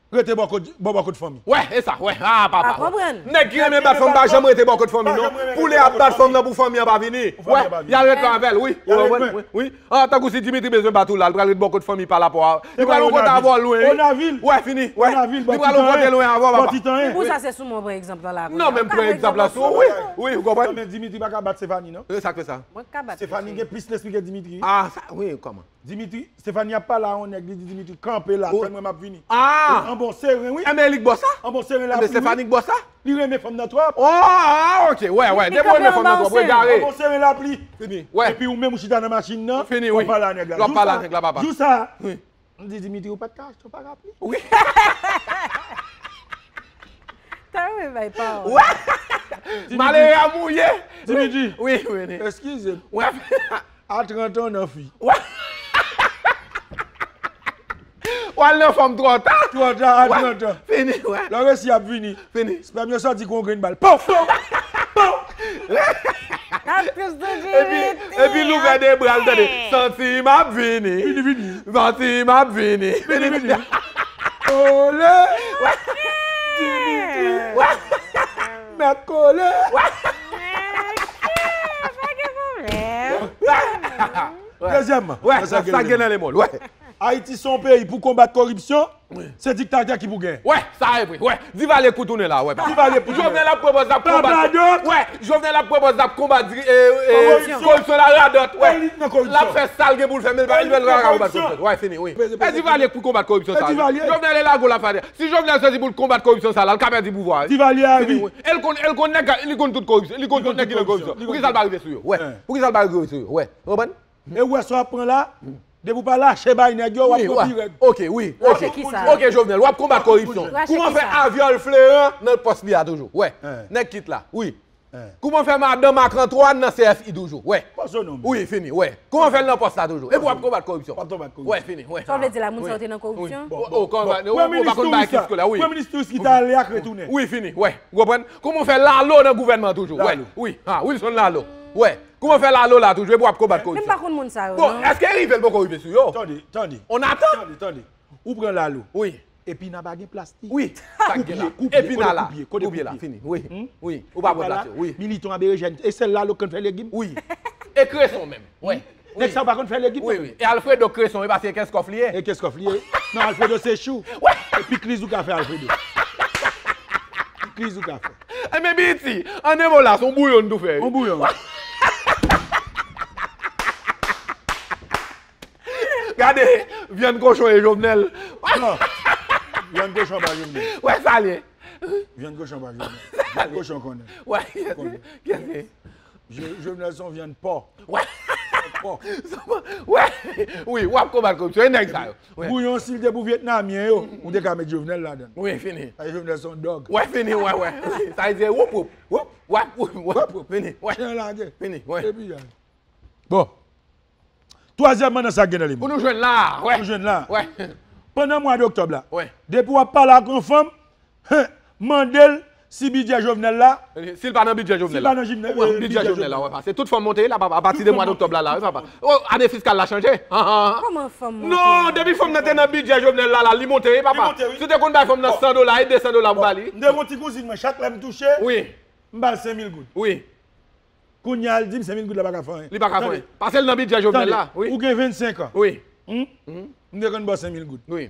rete bò kot, bò, bò kot fanmi. Wè, e sa, wè. Ah, papa. Nèg ki renmen bat fanm pa janm rete bò kot fanmi, non. Pou lè y ap bat fanm nan pou fanmi an pa vini. Wè, y al ret la avè l, wi. Ou konprann? Wi. Ah, tankou si Dimitri bezwen bat ou la, l pral ret bò kot fanmi pa rapò a. Li pral rankontre avè w lwen, wi. Wè, fini. Wè. Li pral rankontre lwen avè w, papa. Men pou sa se sou mwen pran egzanp lan la. Non, men m pran egzanp lan sou ou, wi. Wi, ou konprann? Non, men Dimitri pa ka bat Stéphanie, non. E sa k fè sa? Mwen ka bat Stéphanie gen plis lespri ke Dimitri. Ah, sa, wi, kòman? Dimitri, Stéphanie ap pale a yon nèg, li di Dimitri, "Kanpe la, tann mwen, m ap vini." Ah! An bon seren, wi. Enben, li k bò sa? An bon seren la, Stéphanie k bò sa? Li renmen fanm nan twòp. Oh, ah, ok, wè, wè. Depi w renmen fanm nan twòp, w egare. An bon seren la, pli. Fini, wè. Epi ou menm ou chita nan machin nan, w ap pale a nèg la. W ap pale a nèg la, papa. Jou sa, m di Dimitri, ou pa t ka achte yon parapli? Wi. Ta wè bay pawòl. Wè. Malere a mouye. Dimitri. Wi, wi, wi. Eskize m. Wè. A trant an nan fi. Wè. W al nan fanm twò ta. Twò ta, a trant an. Fini, wè. Lè w resi ap vini. Fini. Spèm yo sòti kon grenn bal. Pow, pow, pow. Epi, epi l ouvè de bra l, tande. Santi m ap vini. Vini, vini. Santi m ap vini. Vini, vini. Kole. Dimitri. Mèt kole. Pa gen pwoblèm. Dezyèmman, wè, sa gen nan lemond, wè. Ayiti se yon peyi pou konbat koripsyon, se diktatè ki pou gen. Wè, sa e vre, wè. Divalye k pou tounen la, wè, papa. Divalye pou tounen. Jovenel ap pran pòz la pou konbat. Wè, Jovenel ap pran pòz la pou konbat, eh, eh, koripsyon la radòt, wè. L ap fè sa l gen pou l fè, men l pa, l pa ka konbat koripsyon. Wè, fini, wi. E Divalye k pou konbat koripsyon sa, wi. Jovenel e lago l ap fè. Si Jovenel sezi pou l konbat koripsyon sa la, l ka pèdi pouvwa, wi. Divalye a vi. Fini, wi. E l konn, e l konn nèg, li konn tout koripsyon. Li konn tout nèg ki nan koripsyon. Poukisa l pa rive sou yo? Wè. Poukisa l pa rive sou yo? Wè. Ou konprann? E ou wè sa w ap pran la, depi w pa lache bay nèg yo, w ap pran pi rèd. Ok, wi, ok. Ok, Jovenel, w ap konbat koripsyon. Kouman fè Aviol Fleurant nan pòs li a toujou? Wè, nèg kit la, wi. Kouman fè madanm ak Antoine nan C F I toujou? Wè. Wi, fini, wè. Kouman fè l nan pòs la toujou? Epi w ap konbat koripsyon. Wè, fini, wè. Sa w vle di la, moun sa yo te nan koripsyon? Ou pa konn bagay kit la, wi. Premye minis touris ki t ale ak retounen. Wi, fini, wè. Ou konprann? Kouman fè Lalo nan gouvènman toujou? Wè, wi. Ha, Wilson Lalo. Wè. Kouman fè Lalo la toujou epi w ap konbat koripsyon? Men m pa konn moun sa yo, non. Bon, èske rive l poko rive sou yo? Tande, tande. On attend. Tande, tande. Ou pran Lalo. Wi. Epina pa gen plas li. Wi. Sa k gen la? Epina la. Kote koupye? Kote koupye la? Fini. Wi. Wi. Ou pa pran plas yo. Wi. Militon a berejèn. E sèl Lalo k konn fè legim. Wi. E kreson menm. Wi. Nèg sa yo pa konn fè legim. Wi, wi. E Alfredo kreson, e pa se Kenskòf li ye? E Kenskòf li ye. Non, Alfredo se chou. Wi. E pikliz ou ka fè, Alfredo. Pikliz ou ka fè. E men Biti, an de mo la, se yon bouyon n tou fè. Yon bouyon. Gade, vyann kochon e Jovenel. Non. Vyann kochon pa Jovenel. Wè sa l ye. Vyann kochon pa Jovenel. Vyann kochon konnen. Wè, konnen. Kèse? Jo-, Jovenel se yon vyann pò. Wè. Pò. Wè. Wi, w ap konbat koripsyon. E nèg sa yo. Wè. Bouyon, si l te pou Vyetnamyen yo, ou te ka met Jovenel ladan l. Wi, fini. Paske Jovenel se yon dòg. Wè, fini, wè, wè. Sa vle di, woup, woup, woup, woup, woup, fini, wè. Chen lage. Fini, wè. Epi, bon. Twazyèmman, nan sa k gen nan lemond. Pou nou jwenn la, wè. Pou nou jwenn la. Wè. Pandan mwa doktòb la, wè, depi w ap pale ak yon fanm, hen, mande l si bidjè Jovenel la. Si l pa nan bidjè Jovenel la. Si l pa nan jimnè-, wè, eh, bidjè Jovenel la, wè, papa. Se tout fanm monte, la, papa. Apati de mwa doktòb la, la, wi, papa. Oh, ane fiskal la chanje. Han, han, han. Kòman fanm monte? Non, depi fanm nan te nan bidjè Jovenel la, la, li monte, wi, papa. Li monte, wi. Si w te konn bay fanm nan san dola, e de san dola pou ba li. M te gen yon ti kouzin mwen, chak lè m touche, wi, m ba l senk mil goud. Wi. Kounye a, l di m senk mil goud la pa ka fè anyen. Li pa ka fè anyen. Tande. Pase l nan bidjè Jovenel la, wi. Ou gen vennsenk an. Wi. Hmm? M te konn ba w senk mil goud. Wi.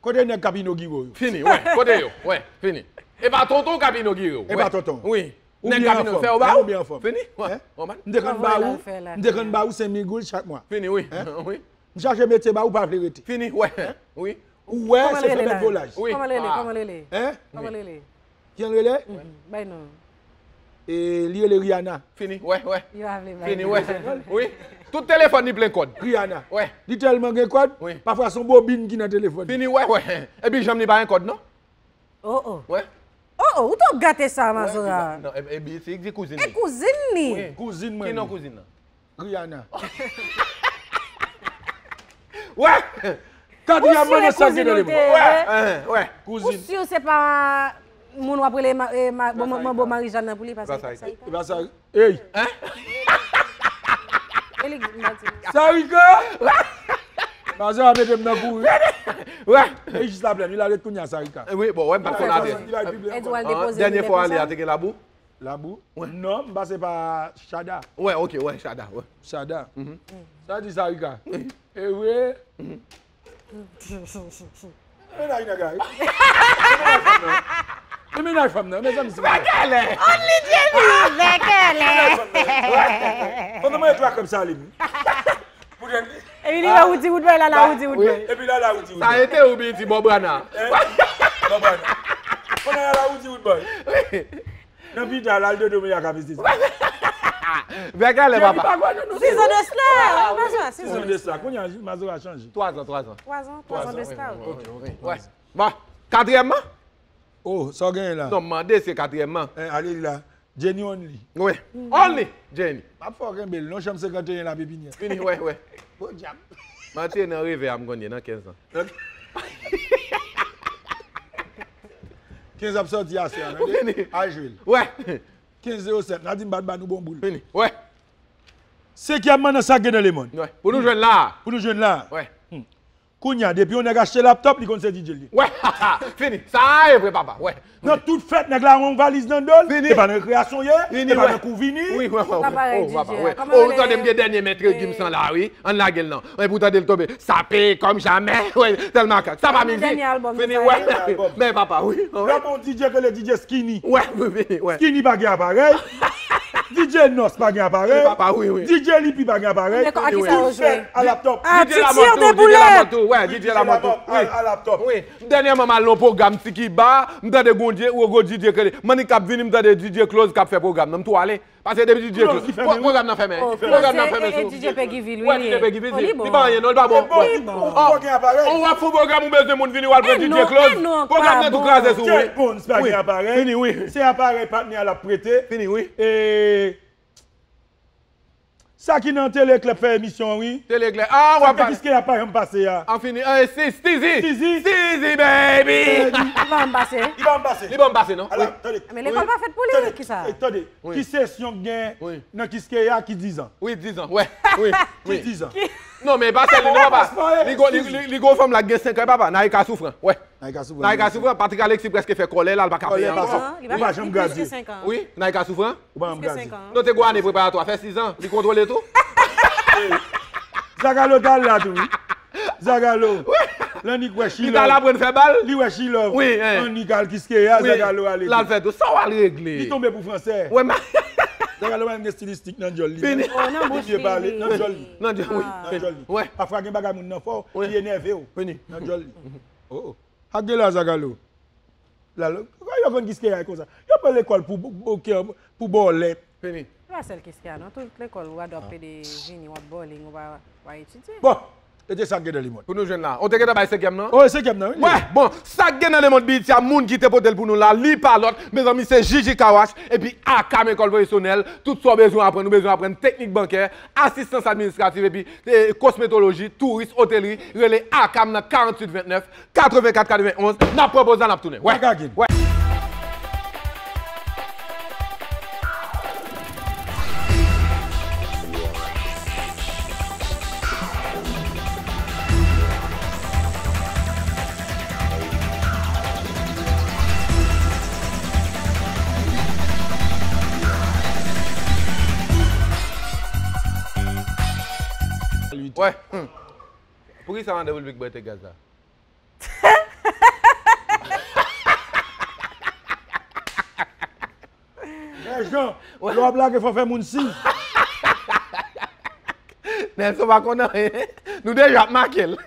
Kote nèg k ap inogire w yo? Fini, wè. Kote yo? Wè, fini. E pa tonton k ap inogire w, wè. E pa tonton. Wi. Nèg k ap inogire w, fè w ba w. Ou byen anfòm. Fini, wè. M te konn ba ou, m te konn ba ou senk mil goud chak mwa. Fini, wi. Wi. M chache metye ba ou, pa vle rete. Fini, wè. Wi. Ou wè, se fè bèt volaj. Wi. Kòman l rele? Kòman l rele? Hein? Kòman l rele? Kijan l rele? Bay non. E, li rele Rihanna. Fini, wè, wè. Yo pa vle bay non. Fini, wè. Wi. Tout telefòn li plen kòd. Rihanna. Wè. Li tèlman gen kòd, wi, pafwa se yon bobin ki nan telefòn. Fini, wè, wè. Epi janm li pa gen kòd, non? Oh, oh. Wè. Oh, Oh, ou twò gate sa, Mazora. Non, e, e, e, di kouzin li. E kouzin li. Wi. Kouzin mwen. Ki non kouzin nan? Rihanna. Wè! Katriyèm mwen nan sa gen nan li. Wè, wè. Ou si se pa moun w ap rele ma, e, ma, bon, manbo Marijàn nan pou li, paske sa. E pa sa. Ey! Hein? Sarika! Mazora mete m nan kouri. Wè. E jis la plèn, li la ret kounye a, Sarika. Wi, bon, wè, m pa t konn ale. Dènye fwa ale a te gen labou? Labou? Non, m pase pa Chada. Wè, ok, wè, Chada, wè. Chada. Sa di Sarika. E vre? Mennaj nèg la wi. E mennaj fanm nan. E mennaj fanm nan. Mezanmi, si. Vèkèlè! Only Jenny! Vèkèlè! Fanm nan mwen twa kòb sa li. Epi li la Woody Woodboy, la la Woody Woodboy. Epi la la Woody Woodboy. Sa ete ou byen ti Bobrana. Bobrana. Konnen la la Woody Woodboy. Nan pita, l al dodo, men y a ka peze. Vèkèlè, papa. Six ans de cela, Mazora, six ans de cela. Kounye a, Mazora chanje. Twa zan, twa zan. Twa zan, twa zan de cela. Ok, ok. Bon, katriyèm man? Oh, sa w genyen la? Non, m mande se katriyèm man. Eh, ale la. Jenny only. Wi. Only Jenny. M ap fè w kenbe l. Non, chanm senkanteyen la, Pepinyè. Fini, wè, wè. Bon djab. Manti nan revè a, m konn ye nan kenz an. Kenz ap sòti aswè a, tande? Fini. Al jwe l. Wè. Kenz zewo sèt, Nadim bat ba nou bon boul. Fini. Wè. Senkyèm man nan sa k gen nan lemonn. Wè. Pou nou jwenn la. Pou nou jwenn la. Wè. Kounye a, depi yon nèg achte laptòp, li konn se D J l ye. Wè. Fini. Sa a e vre, papa. Wè. Nan tout fèt, nèg la yon valiz nan do l. Fini. E pa nan rekreyasyon ye. Fini, e pa nan kou vini. Wi, wè, wè, wè. Ou pa parèy D J a. Kòman yo rele? Ou tande m gen dènye mèt regim san la, wi. Ann lage l non. Epi w tande l tonbe. Sape kòm jamè. Wi, tèl makak. Sa pa mizik. Dènye albòm. Fini, wè. Men papa, wi. Lè bon D J k rele D J Skinny. Wè, fini, wè. Skinny pa gen aparèy. D J Nòs pa gen aparèy. Papa, wi, wi. D J Lipi pa gen aparèy. Men a ki sa yo jwe? A laptòp. Ah, D J Lamòt tou, D J Lamòt tou. Wè, D J Lamòt tou. Wi. A laptòp. Wi. Dènyèman, m al nan pwogram Tiki Ba, m tande Gondye, Rogo D J k rele. Mannik k ap vini, m tande D J Close k ap fè pwogram nan. M tou ale. Pase depi D J Close. Pwogram nan fèmen. Pwogram nan fèmen sou. D J Peggyville, wi. Wè, D J Peggyville, li pa anyen non, li pa bon. Li bon. Ou ap fè pwogram, ou bezwen moun vini, w al pran D J Close. Pwogram nan tou kraze sou ou, wi. Cat Bones pa gen aparèy. Fini, wi. Se aparèy patnè a l ap prete. Fini, wi. E sa ki nan Tele Eklè fè emisyon an, wi. Tele Eklè. Ah, w ap pale. Sa ki Kiskeya pa janm pase a. An fini. Eh, Stizy. Stizy. Stizy, baby. Li pa janm pase. Li pa janm pase. Li pa janm pase, non. Wi. Tande. Men lekòl pa fèt pou li, wi, kisa? Tande. Wi. Ki sesyon k gen nan Kiskeya ki diz an? Wi, diz an. Wè. Wi. Ki diz an? Non, men e pa sèl li, non, papa. Li gon, li, li, li gon fanm la k gen senk an, papa. Naïka Souffrant. Wè. Naïka Souffrant. Naïka Souffrant, Patrick Alexis prèske fè kòlè la, l pa ka peye ankò. Li pa janm gradye. Wi, Naïka Souffrant. Ou pa janm gradye. Non, te gwo ane preparatwa, fè sis an, li kontwole tou. Zagalo t al la tou, wi. Zagalo. Lannik wè Chilòv. Li t al aprann fè bal. Li wè Chilòv. Wi, en. Annik al Kiskeya, Zagalo ale. L al fè tou. Sa w al regle? Li tonbe pou fransè. Wè, men. Zagalo pa menm gen stilistik nan djòl li. Fini. Oh, nan bouch li. Nan djòl li. Nan djòl, wi. Nan djòl li. Wè. Pafwa gen bagay moun nan fè w, li enève w. Fini. Nan djòl li. Oh, oh. Ak de la Zagalo. La, la, yo konn Kiskeya konsa. Yo pran lekòl pou, pou, pou, pou bòlèt. Fini. Se pa sèl Kiskeya, non. Tout lekòl, w a dwe ap pede vini, w ap bowling, ou pa, w pa etidye. Bon, e te sa k gen nan lemonn. Pou nou jwenn la. Ou te gentan bay senkyèm nan? Oh, senkyèm nan, wi. Wè, bon, sa k gen nan lemonn Beyiti a, moun ki te pote l pou nou la, li pa lòt. Mezanmi, se Gigi Kawash, epi Akam Ekòl Pwofesyonèl. Tout sa w bezwen aprann, ou bezwen aprann teknik bankè, asistans administratif, epi, e, kosmetoloji, touris, otelri, rele Akam nan karanntuit vennèf. Katrevenkat katrevenonz, n ap pran poz la, n ap tounen. Wè. Wè. Wè. Hmm. Poukisa André Wilbeck bwè te gaz la? Lè Jean, lè w ap lage fò fè moun si. Nelson pa konn anyen. Nou deja ap make l.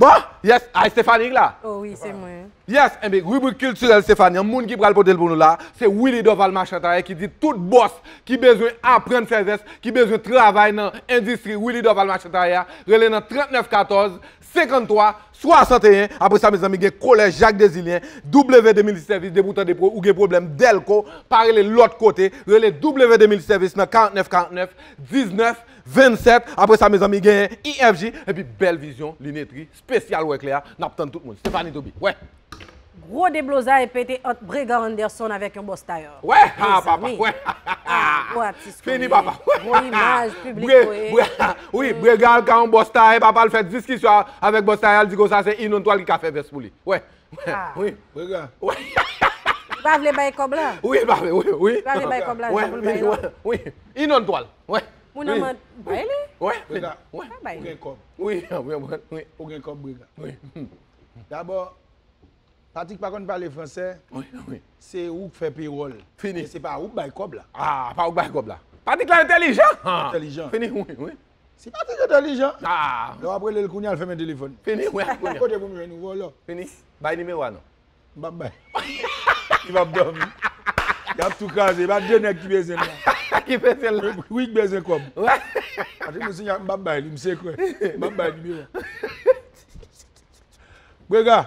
Bon, yes, a Stephanie la. Oh wi, se mwen. Yes, enben, ribrik kiltirèl Stephanie, yon moun ki pral pote l pou nou la, se Willy Dorval Machantaye ki di tout bòs ki bezwen aprann fè vès, ki bezwen travay nan endistri Willy Dorval Machantaye a, rele nan trannèf katòz, senkanntwa swasanteyen. Apre sa, mezanmi, gen Kolèj Jacques Désilien, W deux mille service, depi w tande pro-, ou gen pwoblèm dèlko, pa rele lòt kote, rele W deux mille service nan karantnèf karantnèf, diznèf vennsèt. Apre sa, mezanmi, gen I F J, epi Bèl Vizyon, linetri, espesyal wè klè a, n ap tann tout moun. Stephanie Toby, wè. Gwo deblozay pete ant Brega Anderson avèk yon bòs tayè. Wè, ha, papa, wè. Ah, gwo atis. Fini, papa. Gwo imaj, piblik. Wi, Brega al ka yon bòs tayè, papa, l fè diskisyon avèk bòs tayè, l di konsa se Inonn Twal ki ka fè vès pou li. Wè. Ah. Wi. Brega. Wè. Li pa vle bay kòb la. Wi, li pa vle, wi, wi. Li pa vle bay kòb la, wi, wi. Inonn Twal. Wè. Moun nan mande, bay li. Wè. Brega, ou gen kòb. Wi, wi, wi. Ou gen kòb, Brega. Wi. Dabò, Patrick pa konn pale fransè. Wi, wi. Se ou k fè pewòl. Fini. Men se pa ou k bay kòb la. Ah, pa ou k bay kòb la. Patrick la entèlijan. Ah. Entèlijan. Fini, wi, wi. Si Patrick entèlijan, ah, lè w ap rele l kounye a, l fèmen telefòn. Fini, wi, kounye a. Kote pou m jwenn ou, vòlò? Fini. Bay nimewo a non. M p ap bay. Li p ap dòmi. Y ap tou kraze. E pa de nèg ki bezwen l la. Ki bezwen l la. Wi, wi, k bezwen kòb. Wè. Patrick, m sinyal, m p ap bay li, m sekrè. M p ap bay nimewo. Brega.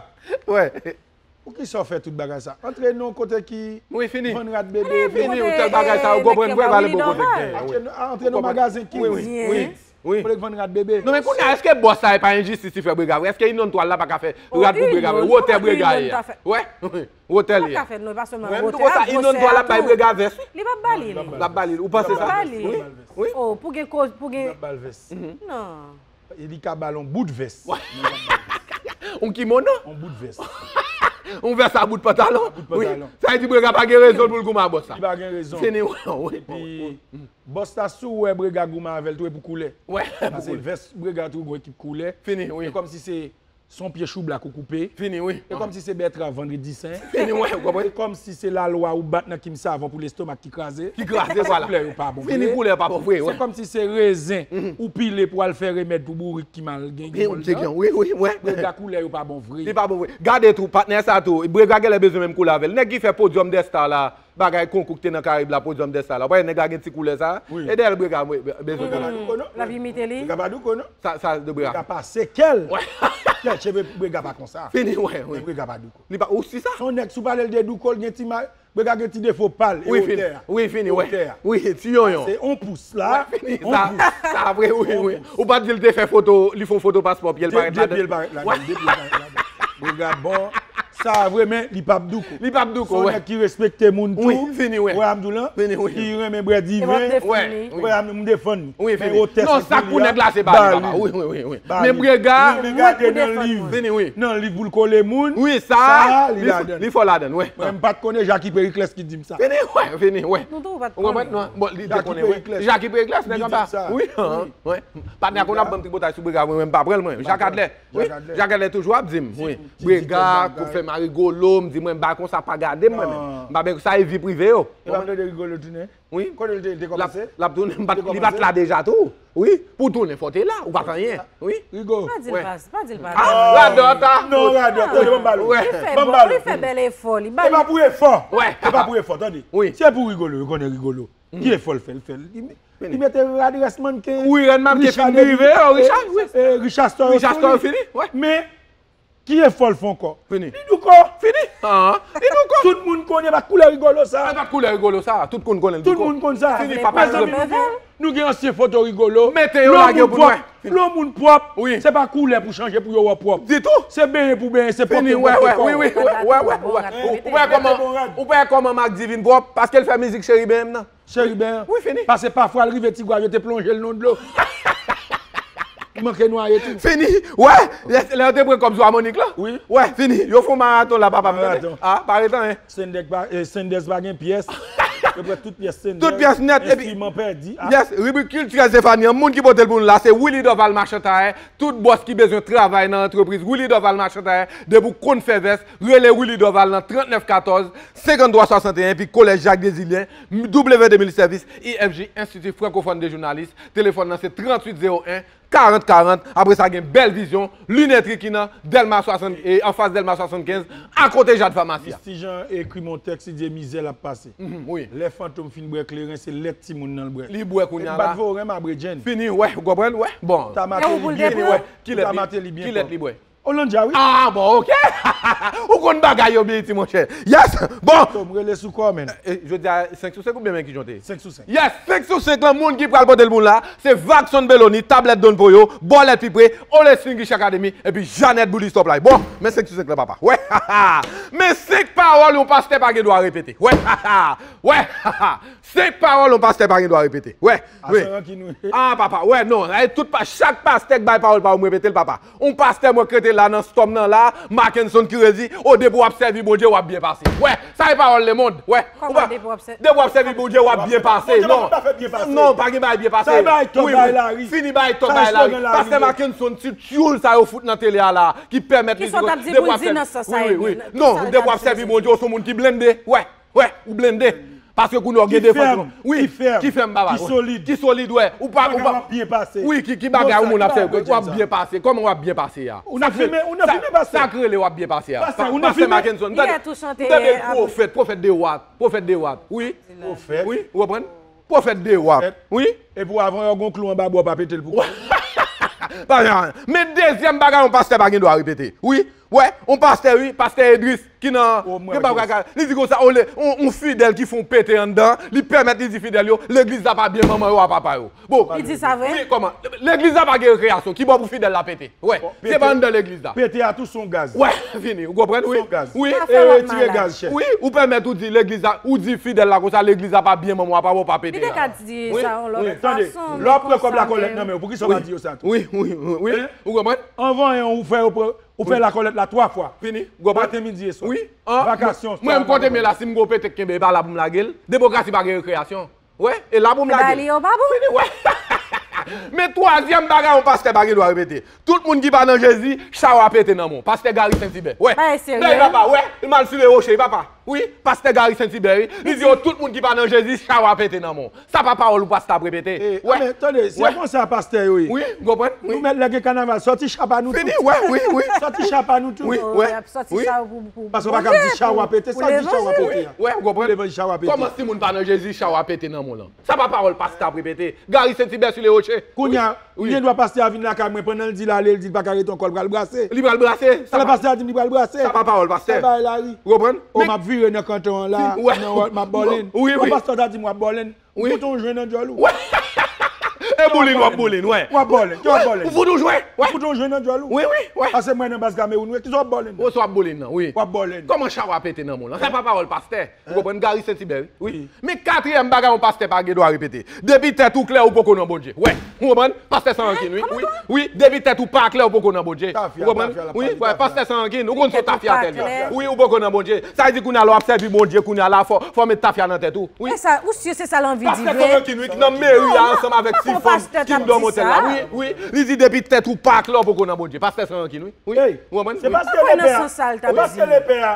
Wè. Poukisa w fè tout bagay sa? Antre nan yon kote ki vann rad bebe. Wi, fini. Fini, ou tèl bagay sa, ou konprann, vre, pale bon kote k genyen, wi. Antre nan, antre nan magazen Kings. Wi, wi, wi, wi. Kote k vann rad bebe. Non, men kounye a, èske bòs sa, e pa enjistis li fè Brega, vre? Èske Inonn Twal la pa ka fè rad pou Brega, vre? Wotè Brega ye a. Wè, wotè li a. Li pa ka fè, non, pa sèlman wotè a, gwosè a tou. Li p ap ba li li. L ap ba li li. Ou panse sa? Li p ap ba li. Wi, wi. Oh, pou gen koz, pou gen. Li p ap ba l vès. Non. E li ka ba l on bout vès. Yon kimono? On bout vès. On vès a bout pantalon? A bout pantalon. Wi. Sa vle di Brega pa gen rezon pou l goumen a bòs la. Li pa gen rezon. Fini, wi, wi. Epi, bòs la, si w wè Brega goumen avè l tou, e pou koulè. Wè, pou koulè. Paske vès Brega tou gon ekip koulè. Fini, wi. E kòmsi se Se yon pye choublak ou koupe. Fini, wi. E kòmsi se bètrav vandredi sen. Fini, wi, ou konprann? E kòmsi se lalwa ou bat nan kim savon pou lestomak ki kraze. Ki kraze, vwala. Koulè yo pa bon vre. Fini, koulè yo pa bon vre, wi. Se kòmsi se rezen ou pile pou al fè remèd pou bourik ki mal gen, gen mòl nan. Wi, wi, wi. Brega, koulè yo pa bon vre. Li pa bon vre. Gade tou, patnè sa tou, Brega genlè bezwen menm koulè avè l. Nèg ki fè Podium des Stars la, bagay konkou ki te nan Karayib la, Podium des Stars la. Ou pa wè nèg la gen ti koulè sa? Wi. E dèyè l Brega bezwen konnen. L ap imite li. Brega pa douko, non. Sa, sa de Brega. Brega pase kè l. Kè l, cheve Brega pa konsa. Fini, wè, wi. Men Brega pa douko. Li pa, ou si sa? Se yon nèg, si w pale l de douko, l gen ti ma-, Brega gen ti defo pa l, e wotè a. Wi, fini, wè. Wotè a. Wi, ti yonyon. Se yon pous la. Wè, fini, sa, sa vre, wi, wi. Ou pa t di l te fè foto, li fè yon foto paspò, pye l parèt ladan. De pye l parèt ladan, de pye l parèt ladan. Brega bon. Sa vre, men li p ap douko. Li p ap douko, wè. Se yon nèg ki respekte moun tou. Wi, fini, wè. Wè, m di w lan. Fini, wi. Ki renmen bwè diven. Wè, wi. Wè, m defann li. Wi, fini. Non, sa k pou nèg la, se ba li, papa. Wi, wi, wi, wi. Men Brega, li mete nan liv. Fini, wi. Nan liv pou l kole moun. Wi, sa, li fò ladan l, wè. Mwen, m pa t konnen Jackie Pericles ki di m sa. Fini, wè, fini, wè. Nou tou, ou pa t konnen. Ou konprann? Non, bon, li te konnen, wè. Jackie Pericles, nèg anba. Wi, wi. Patnè a konn ap ban m tripotay sou Brega, mwen, mwen, m pa pran l, mwen. Jacques Adler. Wi, Jacques Adler toujou ap di m, wi. Brega, kou fè m a Rigolo, m di mwen, m pa konsa, pa gade m, mwen menm. M pa byen sa, e vi prive yo. E pa vle de Rigolo tounen? Wi. Kote l te, te kòmanse? L ap tounen, m pa t, li pa t la deja tou. Wi, pou tounen, fò w te la, ou pa t anyen. Wi. Rigo. Pa di l pa, pa di l pa. Ah, radòt, a. Non, radòt, tande, ban m ba l. Li fè bon, li fè bèl efò, li ba. E pa pou efò. Wè. E pa pou efò, tande. Wi. Se pou Rigolo, yo konnen Rigolo. Ki efò l fè, l fè. Li, li mete rad rès mannken. Wi, rad mannken fin rive, oh, Richard, wi. Richard Store yo fini. Men, ki efò l fè ankò? Fini. Li douko. Fini. Ah, li douko. Tout moun konnen pa koulè Rigolo sa. E pa koulè Rigolo sa. Tout moun konnen l douko. Tout moun konn sa. Fini, papa. Mezanmi, nou gen, nou gen ansyen foto Rigolo. Mete yo lage yo pou nou wè. Lè yon moun pwòp, se pa koulè pou chanje pou yo wè w pwòp. Ditou. Se benyen pou benyen, se pote, pote kò w. Fini, wè, wè, wi, wi, wè, wè, wè. Ou pa wè kòman, ou pa wè kòman Marc Divine pwòp, paske l fè mizik Cheriben nan. Cheriben an. Wi, fini. Paske pafwa l rive Tigwav, yo te plonje l nan dlo. Li manke nwaye tou. Fini. Wè, lè, lè yo te pran kòb sou Amonik lan. Wi. Wè, fini. Yo fè yon maraton la, papa m, tande. Maraton. Ah, pa ret anyen. Sendèk pa, eh, Sendèz pa gen pyès. Yo pran tout pyès Sendèz. Tout pyès nèt, epi enstriman pèdi. Ah. Yes, ribrik kiltirèl Stéphanie an, moun ki pote l pou nou la, se Willy Dorval Machan Tayè. Tout bòs ki bezwen travay nan antrepriz Willy Dorval Machan Tayè, depi w konn fè vès, rele Willy Dorval nan trannèf katòz, senkanntwa swasanteyen, epi Kolèj Jacques Désilien, W deux mille service, I F J, Institut Francophone des Journalistes, telefòn nan se tranntuit zewo en, karant karant. Apre sa, gen Bèl Vizyon, Linetri ki nan Dèlma swasannkenz, e, anfas Dèlma swasannkenz, akote Jad Famasi a. Misty Jean ekri m yon tèks, li di e mizè l ap pase. Mhm, wi. Lè Fantom fin bwè kleren, se lèt timoun nan l bwè. Li bwè kounye a la. Bat vo renm a bredjenn. Fini, wè, ou konprann, wè. Bon. Ou ta mate li byen pran. Ou ta mate li byen pran. Ki lèt li bwè? Hollandia, wi. Ah, bon, ok. Ou konn bagay yo byen iti, monchè. Yes, bon. Fantom, rele sou kò, men. E, jodi a, senk sou senk oubyen men ki jan te ye? Senk sou senk. Yes, senk sou senk lan, moun ki pral pote l pou la, se Vackson Belony, Tablèt Don Poyo, Bòlèt Pi Pre, Olesling Guiche Academy, epi Jeannette Boudy Stop Life. Bon, men senk sou senk lan, papa. Wè, men senk pawòl yon pastè pa gen dwa repete. Wè, wè, senk pawòl yon pastè pa gen dwa repete. Wè, wi. Ah, papa, wè, non. E tout pa, chak pastè k bay pawòl pa w, m repete l, papa. On pastè mwen k rete la nan stòm nan la, Mackenson Curé di, o depi w ap sèvi Bondye, w ap byen pase. Wè, sa e pawòl lemonn. Wè. Kòman depi w ap sèvi? Depi w ap sèvi Bondye, w ap byen pase. Non. Non, pa gen bagay byen pase. Sa e bagay tòk bagay lari. Fini bagay tòk bagay lari. Pastè Mackenson, ti tyoul sa yo fout nan tele a la, ki pèmèt li di, depi w ap sèvi. Wi, wi, wi. Non, depi w ap sèvi Bondye, ou se yon moun ki blende. Wè, wè, ou blende. Paske kounye a w gen defans. Ki fèm, ki fèm, papa. Ki solid. Ki solid, wè. Ou pa, ou pa. Wi, ki, ki bagay yon moun ap fè, w ap byen pase. Kòman w ap byen pase a? Ou nan fimen, ou nan fimen, pastè. Sa k rele w ap byen pase a? Pastè, ou nan fimen. Pastè Mackenson, tande, tande pwofèt, pwofèt de wa, pwofèt de wa. Wi. Pwofèt. Wi, ou konprann? Pwofèt de wa. Wi. Epi w avan yon gon klou anba bò pa pete l pou. Pa gen anyen. Men dezyèm bagay yon pastè pa gen dwa repete. Wi. Wè, yon pastè, wi, pastè Edris, ki nan, li di konsa, on, on fidèl ki fè yon pete anndan, li pèmèt li di fidèl yo, legliz la pa byen manman yo a papa yo. Bon. Li di sa vre? Wi, kòman? Legliz la pa gen rekreyasyon, ki bò pou fidèl la pete? Wè, se pa anndan legliz la. Pete a tou se yon gaz. Wè, fini, ou konprann, wi. Se yon gaz. Wi, e, retire gaz, chè. Wi, ou pèmèt ou di legliz la, ou di fidèl la konsa, legliz la pa byen manman yo a papa yo pa pete a. Li te ka di sa yon lòt fason. Tande, lè w ap pran kòb lakòlèt nan men yo, poukisa w pa di yo sa tou? Wi, wi, wi, wi. Ou konprann? Anvan yon, ou fè yo pran Ou fè lakòlèt la twa fwa. Fini. Maten, midi e swa. Wi. Vakasyon. Mwen, m konte men la, si m gon pete k kenbe, e pa la pou m lage l. Demokrasi pa gen rekreyasyon. Wè, e la pou m lage l. Fini, wè. Men twazyèm bagay, yon pastè pa gen dwa repete. Tout moun ki pa nan Jezi, chawa pete nan men w. Pastè Gary Saint-Hubert. Wè. Bay, papa, wè. Li mal sou le roche, papa. Wi, pastè Gary Saint-Hubert, wi. Li di yo, tout moun ki pa nan Jezi, chawa pete nan men w. Sa pa pawòl ou pastè ap repete. Wè. Men tande, se konsa pastè yo ye. Wi, ou konprann? Wi. Nou mèt lè gen kanaval, sòti chapa nou tou. Fini, wè, wi, wi. Sòti chapa nou tou. Wi, wè. Paske w pa ka di chawa pete, sa di chawa pete a? Wè, ou konprann? Levanjil chawa pete. Kòman si moun pa nan Jezi, chawa pete nan men w lan? Sa pa pawòl pastè ap repete. Gary Saint-Hubert sou le roche. Kounye a, li gen dwa pastè a vin lakay mwen, pandan l di l ale, l di l pa ka rete ankò, l pral brase. Li pral brase. Pandan pastè a di m li pral brase. Sa pa pawòl pastè. Sa bay lari. Ou konprann? O, m ap vire nan kanton an la, nan wòl, m ap bòlen. Wi, wi. Bon, pastè ta di m w ap bòlen. Wi. Ou fout yon jwen nan djòl ou. E boulin, w ap boulin, wè. W ap bòlen. Ki w ap bòlen? Ou fout yon jwen. Ou fout yon jwen nan djòl ou. Wi, wi, wè. Pase mwen nan baz Kamewoun, wi. Ki w ap bòlen? Ou sou ap boulin nan, wi. W ap bòlen. Kòman chawa pete nan men w lan? Sa pa pawòl pastè. Ou konprann? Gary Saint-Hubert, wi. Men katriyèm bagay yon pastè pa gen dwa repete. Depi tèt ou klè, ou poko nan Bondye. Wè, ou konprann? Pastè San Rankin, wi. Wi, wi, depi tèt ou pa klè, ou poko nan Bondye. Ou konprann? Wi, wè, pastè San Rankin, ou konn se tafya tèt li. Wi, ou poko nan Bondye. Sa vle di kounye a la w ap sèvi Bondye, kounye a la fò, fò met tafya nan tèt ou. Wi. Pastè San Rankin, wi, ki nan meri a ansanm avèk ti fanm ki dòmi otèl la. Wi, wi. Li di depi tèt ou pa klè, ou poko nan Bondye. Pastè San Rankin, wi. Wi. Ou konprann? Se pastè lepè a. Se pastè lepè a.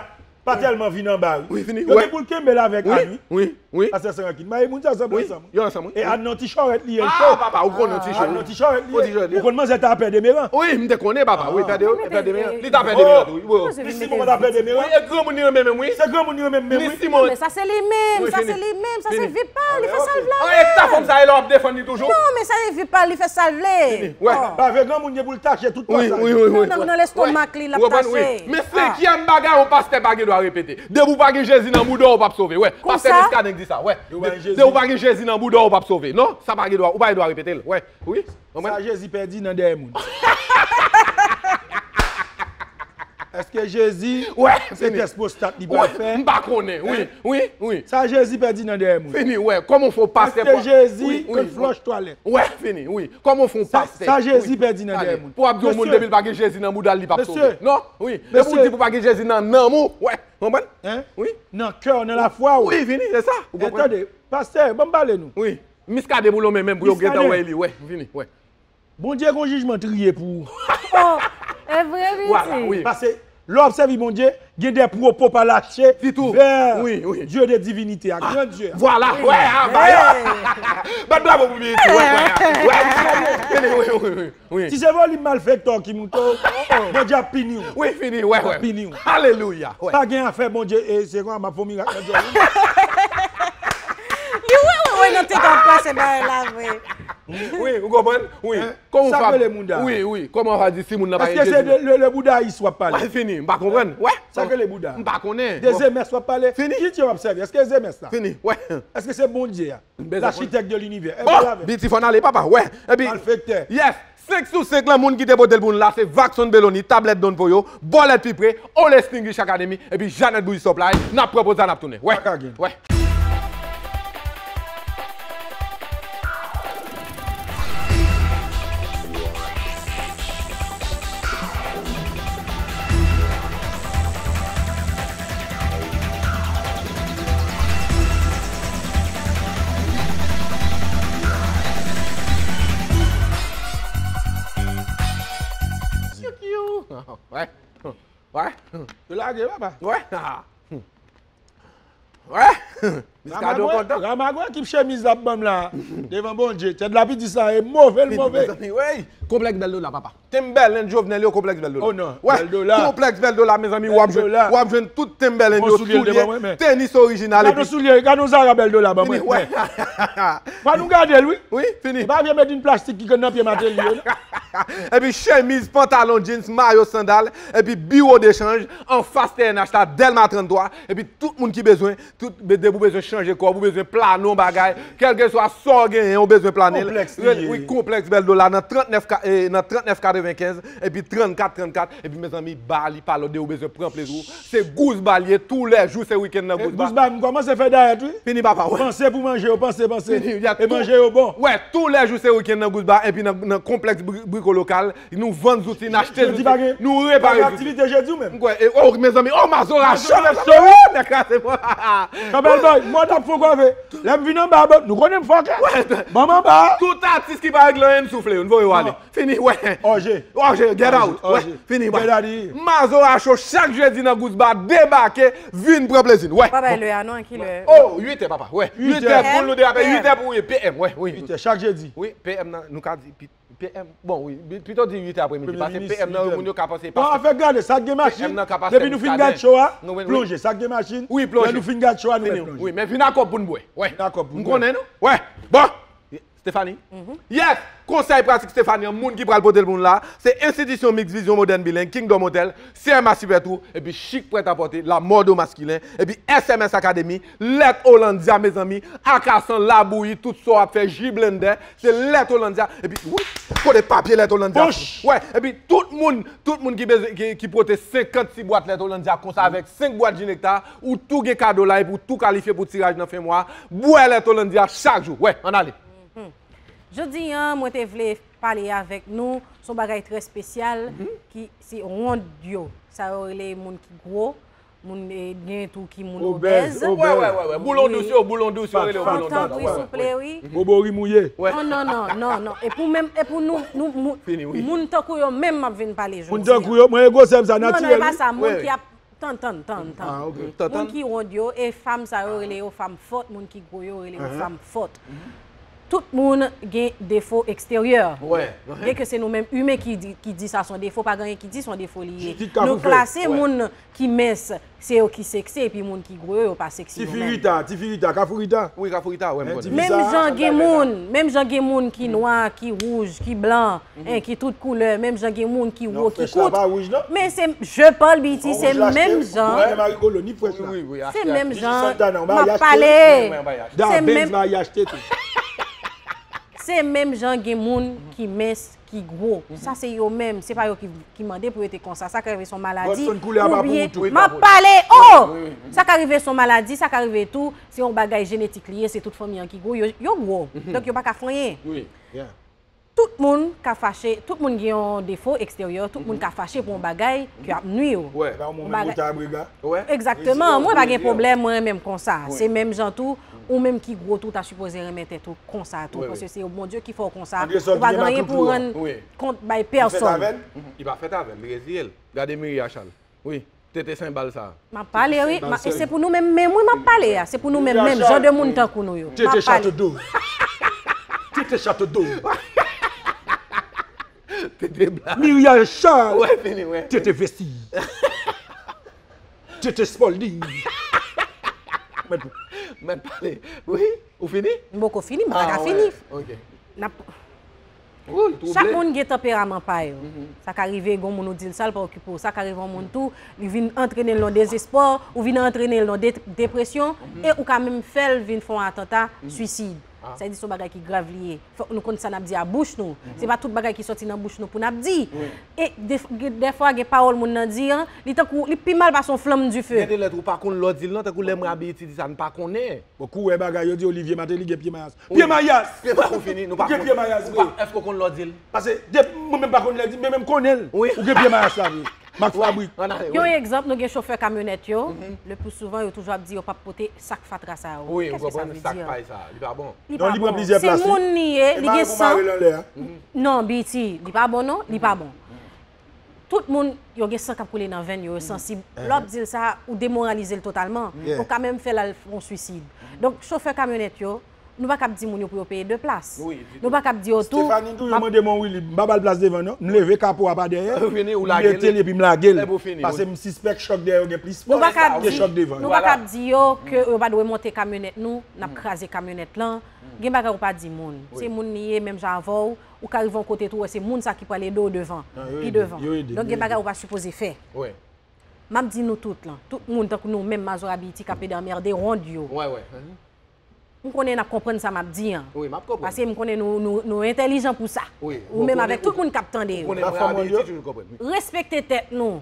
Pa tèlman vin anba, wi. Wi, fini. Yo gen pou l kenbe l avèk Ann, wi. Wi, wi. Pastè San Rankin. Mayi moun sa sanble ansanm, wi. Yo ansanm, wi. E Ann nan ti chòrèt li ye, cho. Ah, papa, ou konnen ti chòrèt. Ann nan ti chòrèt li ye. Ou konnen manzè ta pè Demeran. Wi, m te konnen, papa. Wi, pè de, pè Demeran. Li ta pè Demeran tou, wi. Li Simon ta pè Demeran. Wi, e granmoun li renmen menm, wi. Se granmoun li renmen menm, wi. Li Simon. Non, men sa se li menm, sa se li menm, sa se vi pa l, li fè sa l vle. Ah, e ta fanm sa, e la w ap defann li toujou. Non, men sa se vi pa l, li fè sa l vle. Fini. Wè. Pa vre, granmoun gen pou l tache tout pasaj. Wi, wi, wi. Nan, nan lestomak li, l ap tache. Men senkyèm bagay, yon pastè pa gen dwa repete. Depi w pa gen Jezi nan bouda w, ou p ap sove. Wè, pastè Muscadin k di sa. Wè. Depi w pa gen Jezi nan bouda w, ou p ap sove. Non, sa pa gen dwa, ou pa gen dwa repete l. Wè. Wi. Sa Jezi pèdi nan dèyè moun. Èske Jezi se tès pwostat li pral fè? M pa konnen. Wi, wi, wi. Sa Jezi pèdi nan dèyè moun. Fini, wè. Kòman w fè yon pastè? Èske Jezi konn flòch twalèt? Wè, fini, wi. Kòman w fè yon pastè? Sa Jezi pèdi nan dèyè moun. Pou w ap di yon moun depi l pa gen Jezi nan bouda l, li p ap sove. Non, wi. E pou w di pou pa gen Jezi nan nanm ou. Wè, konprann? Wi. Nan kè w, nan lafwa w. Wi, fini, se sa. Ou konprann? Tande, pastè, ban m pale nou. Wi. Miskaden pou lonmen menm pou yo gentan wè li. Wè, fini, wè. Bondye gon jijman triye pou ou. Oh, e vre, wi. Vwala, wi. Paske lè w ap sèvi Bondye, gen de pwopo pa lache vè Dye de divinite a, gran Dye a. Vwala, wè, a, bay. Bat bravo pou Meyiti, wè, wè, wè. Wi, wi, Wi, wi, wi. Si se volim malfektè ki moute w, Bondye ap pini w. Wi, fini, wè, wè. Ap pini w. Alelouya, wè. Pa gen afè Bondye, e, se kwa, m ap fè yon mirak nan djòl. Li wè, wè, wè, nan tèt ap pase bagay la, vre. Wi, ou konprann? Wi. Hein? Kòman w fè? Sa k rele mouda? Wi, wi. Kòman w fè di si moun nan pa gen Jezi? Èske se de, le, le boudayis w ap pale? Wè, fini, m pa konprann. Wè. Sa k rele bouda? M pa konnen. De zemès w ap pale? Fini. Ki dye w ap sèvi? Èske zemès la? Fini, wè. Èske se Bondye a? Lachitèk de linivè. Bon, Biti fò n ale, papa, wè. Epi, malfektè. Yes, senk sou senk lan moun ki te pote l pou nou la, se Vakson Beloni, Tablèt Don Poyo, Bòlèt Pi Pre, Olestin Rich Academy, epi Jeannette Bougie Supply, n ap pran poz la, n ap tounen. Wè, wè. Wè. Wè. Yo lage, papa. Wè. Wè. Miskadon kontan. Ramagwen ekip chemiz la ap ban m la. Devan Bondye. Tèt lapidis la e move l move. Mezanmi, wey. Konplèks Bèl Dola, papa. Timberland Jovenel yo, konplèks Bèl Dola. Oh non, wè, Bèl Dola. Konplèks Bèl Dola, mezanmi, w ap jwenn, w ap jwenn tout Timberland yo, soulye, tenis orijinal, epi gade yon soulye, gade yon Zara Bèl Dola, ban mwen. Fini, wè. Pa nou gade l, wi. Wi, fini. E pa vye made in plastik ki nan pye Martelly yo, non. Epi chemiz, pantalon, jeans, mayo, sandal, epi biwo dechanj, anfas T N H la, Dèlma tranntwa, epi tout moun ki bezwen, tout, be-, depi w bezwen chanje kò w, ou bezwen plane yon bagay, kèlkeswa sa w genyen, ou bezwen plane l. Konplèks li ye. Wi, konplèks Bèl Dola nan trannèf ka-, eh, nan trannèf katrevenkenz, epi trannkat trannkat, epi mezanmi, ba li pa lòt de ou bezwen pran plezi w. Se Goose Bar li ye, toulèjou se wikenn nan Goose Bar. Goose Bar, m kòmanse fè dayèt, wi. Fini, papa, wè. Panse pou manje yo, panse, panse. Fini, e manje yo bon. Wè, toulèjou se wikenn nan Goose Bar, epi nan, nan konplèks bri-, Brico Local, nou vann zouti, n achte zouti, nou repare zouti. Jedi pa gen aktivite jedi ou menm? M kwè, e, oh, mezanmi, oh, Mazora cho, mezanmi, oh, nèg kraze mwen. Kanpèl Boy, mòd ap fon kòve. Lè m vin anba, bon, nou konnen m fòkè. Ban m anba. Tout atis ki pa regle anyen, n soufle yo, n voye yo ale. Fini, wè. Oje. Oje, get out. Wè, fini, wè. Mazora cho chak jedi nan Goose Bar, debake, vin pran plezi n, wè. Pa bay lè a non, ki lè? Oh, uit è, papa, wè. Uit è pou nou derape, uit è pou, wi, P M, wè, wi. Uit è chak jedi. Wi, P M nan, nou ka di, pi-, P M, bon, wi, pito di uit è apremidi, paske P M nan, moun yo ka panse. Bon, anfen, gade, sa k gen machin, depi nou fin gade show a, plonje, sa k gen machin, lè nou fin gade show a, nou mèt plonje. Wi, men vin ak kòb pou n bwè, wè. Vin ak kòb pou n bwè. M konnen nou, wè. Bon. Stephanie? Yes! Konsèy pratik Stephanie an, moun ki pral pote l pou nou la, se Enstitisyon Miks Vizyon Modèn Bileng, Kingdom Hotel, C M A Super Tour, epi Chic Prêt à Porter, la mode au masculin, epi S M S Academy, Lèt Hollandia, mezanmi, akasan, labouyi, tout sa w ap fè, ji blendè, se Lèt Hollandia, epi, wi, kote papye Lèt Hollandia? Wè, epi tout moun, tout moun ki bezwen, ki, ki pote senkant ti bwat Lèt Hollandia konsa avèk senk bwat ji nekta, ou tou gen kado la, epi ou tou kalifye pou tiraj nan fen mwa, bwè Lèt Hollandia chak jou. Wè, ann ale. Jodi a, mwen te vle pale avèk nou sou yon bagay trè espesyal ki se wond yo. Sa yo rele moun ki gwo, moun, eh, gen tou ki moun obèz. Obèz, obèz. Wè, wè, wè, wè. Boulon dous yo, boulon dous yo, rele yo boulon dous. Tanpri, souple, wi. Bobori mouye. Wè. Non, non, non, non, non. E pou menm, e pou nou, nou, moun, moun tankou yo menm m ap vin pale jodi a. Moun tankou yo, mwen e gwosè m sa natirèl, wi. Non, non, e pa sa, moun ki ap Tann, tann, tann, tann. Ah, ok. Tann, tann. Moun ki wond yo, e fanm sa yo rele yo fanm fòt, moun ki gwo yo rele yo fanm fòt. Tout moun gen defo eksteryè. Wè. Gen ke se nou menm imen ki di, ki di sa se yon defo, pa gen anyen ki di se yon defo li ye. Nou klase moun ki mens, se yo ki seksi, epi moun ki gwo yo, yo pa seksi yo menm. Ti fi Rita, ti fi Rita, Kafou Rita. Wi, Kafou Rita, wè, m konnen. Menm jan gen moun, menm jan gen moun ki nwa, ki wouj, ki blan, en, ki tout koulè, menm jan gen moun ki wo, ki kout. Men se, je parle, B E T, se menm jan. Se menm jan. M ap pale. Se menm, se menm jan gen moun ki mens, ki gwo. Sa se yo menm. Se pa yo ki, ki mande pou yo te konsa. Sa ka rive se yon maladi. Oubyen, m ap pale. Oh! Sa ka rive se yon maladi, sa ka rive tou, se yon bagay jenetik li ye, se tout fanmi an ki gwo, yo, yo gwo. Donk, yo pa ka fè anyen. Tout moun ka fache, tout moun gen yon defo eksteryè, tout moun ka fache pou yon bagay ki ap nwi yo. Yon bagay. Egzakteman, mwen pa gen pwoblèm, mwen renmen m konsa. Se menm jan tou, ou menm ki gwo tou, w ta sipoze renmen tèt ou konsa tou, paske se Bondye ki fè w konsa. Ou pa gen anyen pou w rann kont bay pèsòn. Li pa fèt avè l, li reziye l. Gade Miria Charles. Wi, tete senbal sa. M ap pale, wi. E se pou nou menm, menm, wi, m ap pale a. Se pou nou menm, menm, jan de moun tankou nou yo. M ap pale. Tete Chateau d'Eau. Tete Chateau d'Eau. Tete Blas. Miriam Charles. Wè, fini, wè. Tete Vesti. Tete Spalding. Mèt Mèt pale. Wi, ou fini? M poko fini, m pa ka fini. Ok. N ap Ou l twouble. Chak moun gen tanperaman pa yo. Sa ka rive gon moun ou di l sa, l pa okipe w. Sa ka rive yon moun tou, li vin antrene l nan dezespwa, ou vin antrene l nan de- depresyon, e ou ka menm fè l vin fè yon atanta swisid. Sa vle di se yon bagay ki grav li ye. Fòk nou konn sa n ap di a bouch nou. Se pa tout bagay ki sòti nan bouch nou pou n ap di. E def- dèfwa gen pawòl moun nan di an, li tankou li pi mal pase yon flanm dife. Gen de lèt ou pa konn lè w di l non, tankou lè mwen a Beyiti di sa n pa konnen. Bon, kou wè bagay yo di Olivier Martelly gen pye mayas. Pye mayas! Pye mayas ou fini, nou pa konn. Ou gen pye mayas vre. Èske w konn lè w di l? Pase, depi mwen menm pa konn lè di, men menm konnen l. Ou gen pye mayas la vre. Mak Fabrik. Yon egzanp, nou gen chofè kamyonèt yo, le pli souvan yo toujou ap di yo p ap pote sak fatra sa yo. Wi, ou konprann, sak pay sa, li pa bon. Non, li pran plizyè plas. Se moun li ye, li gen san. Non, Biti, li pa bon non, li pa bon. Tout moun yo gen san k ap koule nan venn yo, yo sansib. Lè w ap di l sa, ou demoralize l totalman. Ou ka menm fè l al fè yon swisid. Donk, chofè kamyonèt yo, nou pa kab di moun yo pou yo peye de plas. Nou pa kab di yo tou. Stephanie tou, yo mande mwen wi li, m pa ba l plas devan non. M leve kapo a pa dèyè, m mete l epi m lage l. Paske m sispèk chòk dèyè yo gen plis fòs ke chòk devan yo. Nou pa kab di yo ke yo pa dwe monte kamyonèt nou, n ap kraze kamyonèt lan. Gen bagay ou pa di moun. Se moun li ye, menm jan avè w. Ou ka rive yon kote tou wè se moun sa ki pral ede w devan, pi devan. Donk gen bagay ou pa sipoze fè. M ap di nou tout lan, tout moun tankou nou menm Mazora Biti k ap ede anmède wond yo. M konnen n ap konprann sa m ap di an. Paske m konnen nou entèlijan pou sa. Ou menm avèk tout moun k ap tande yo. Respekte tèt nou.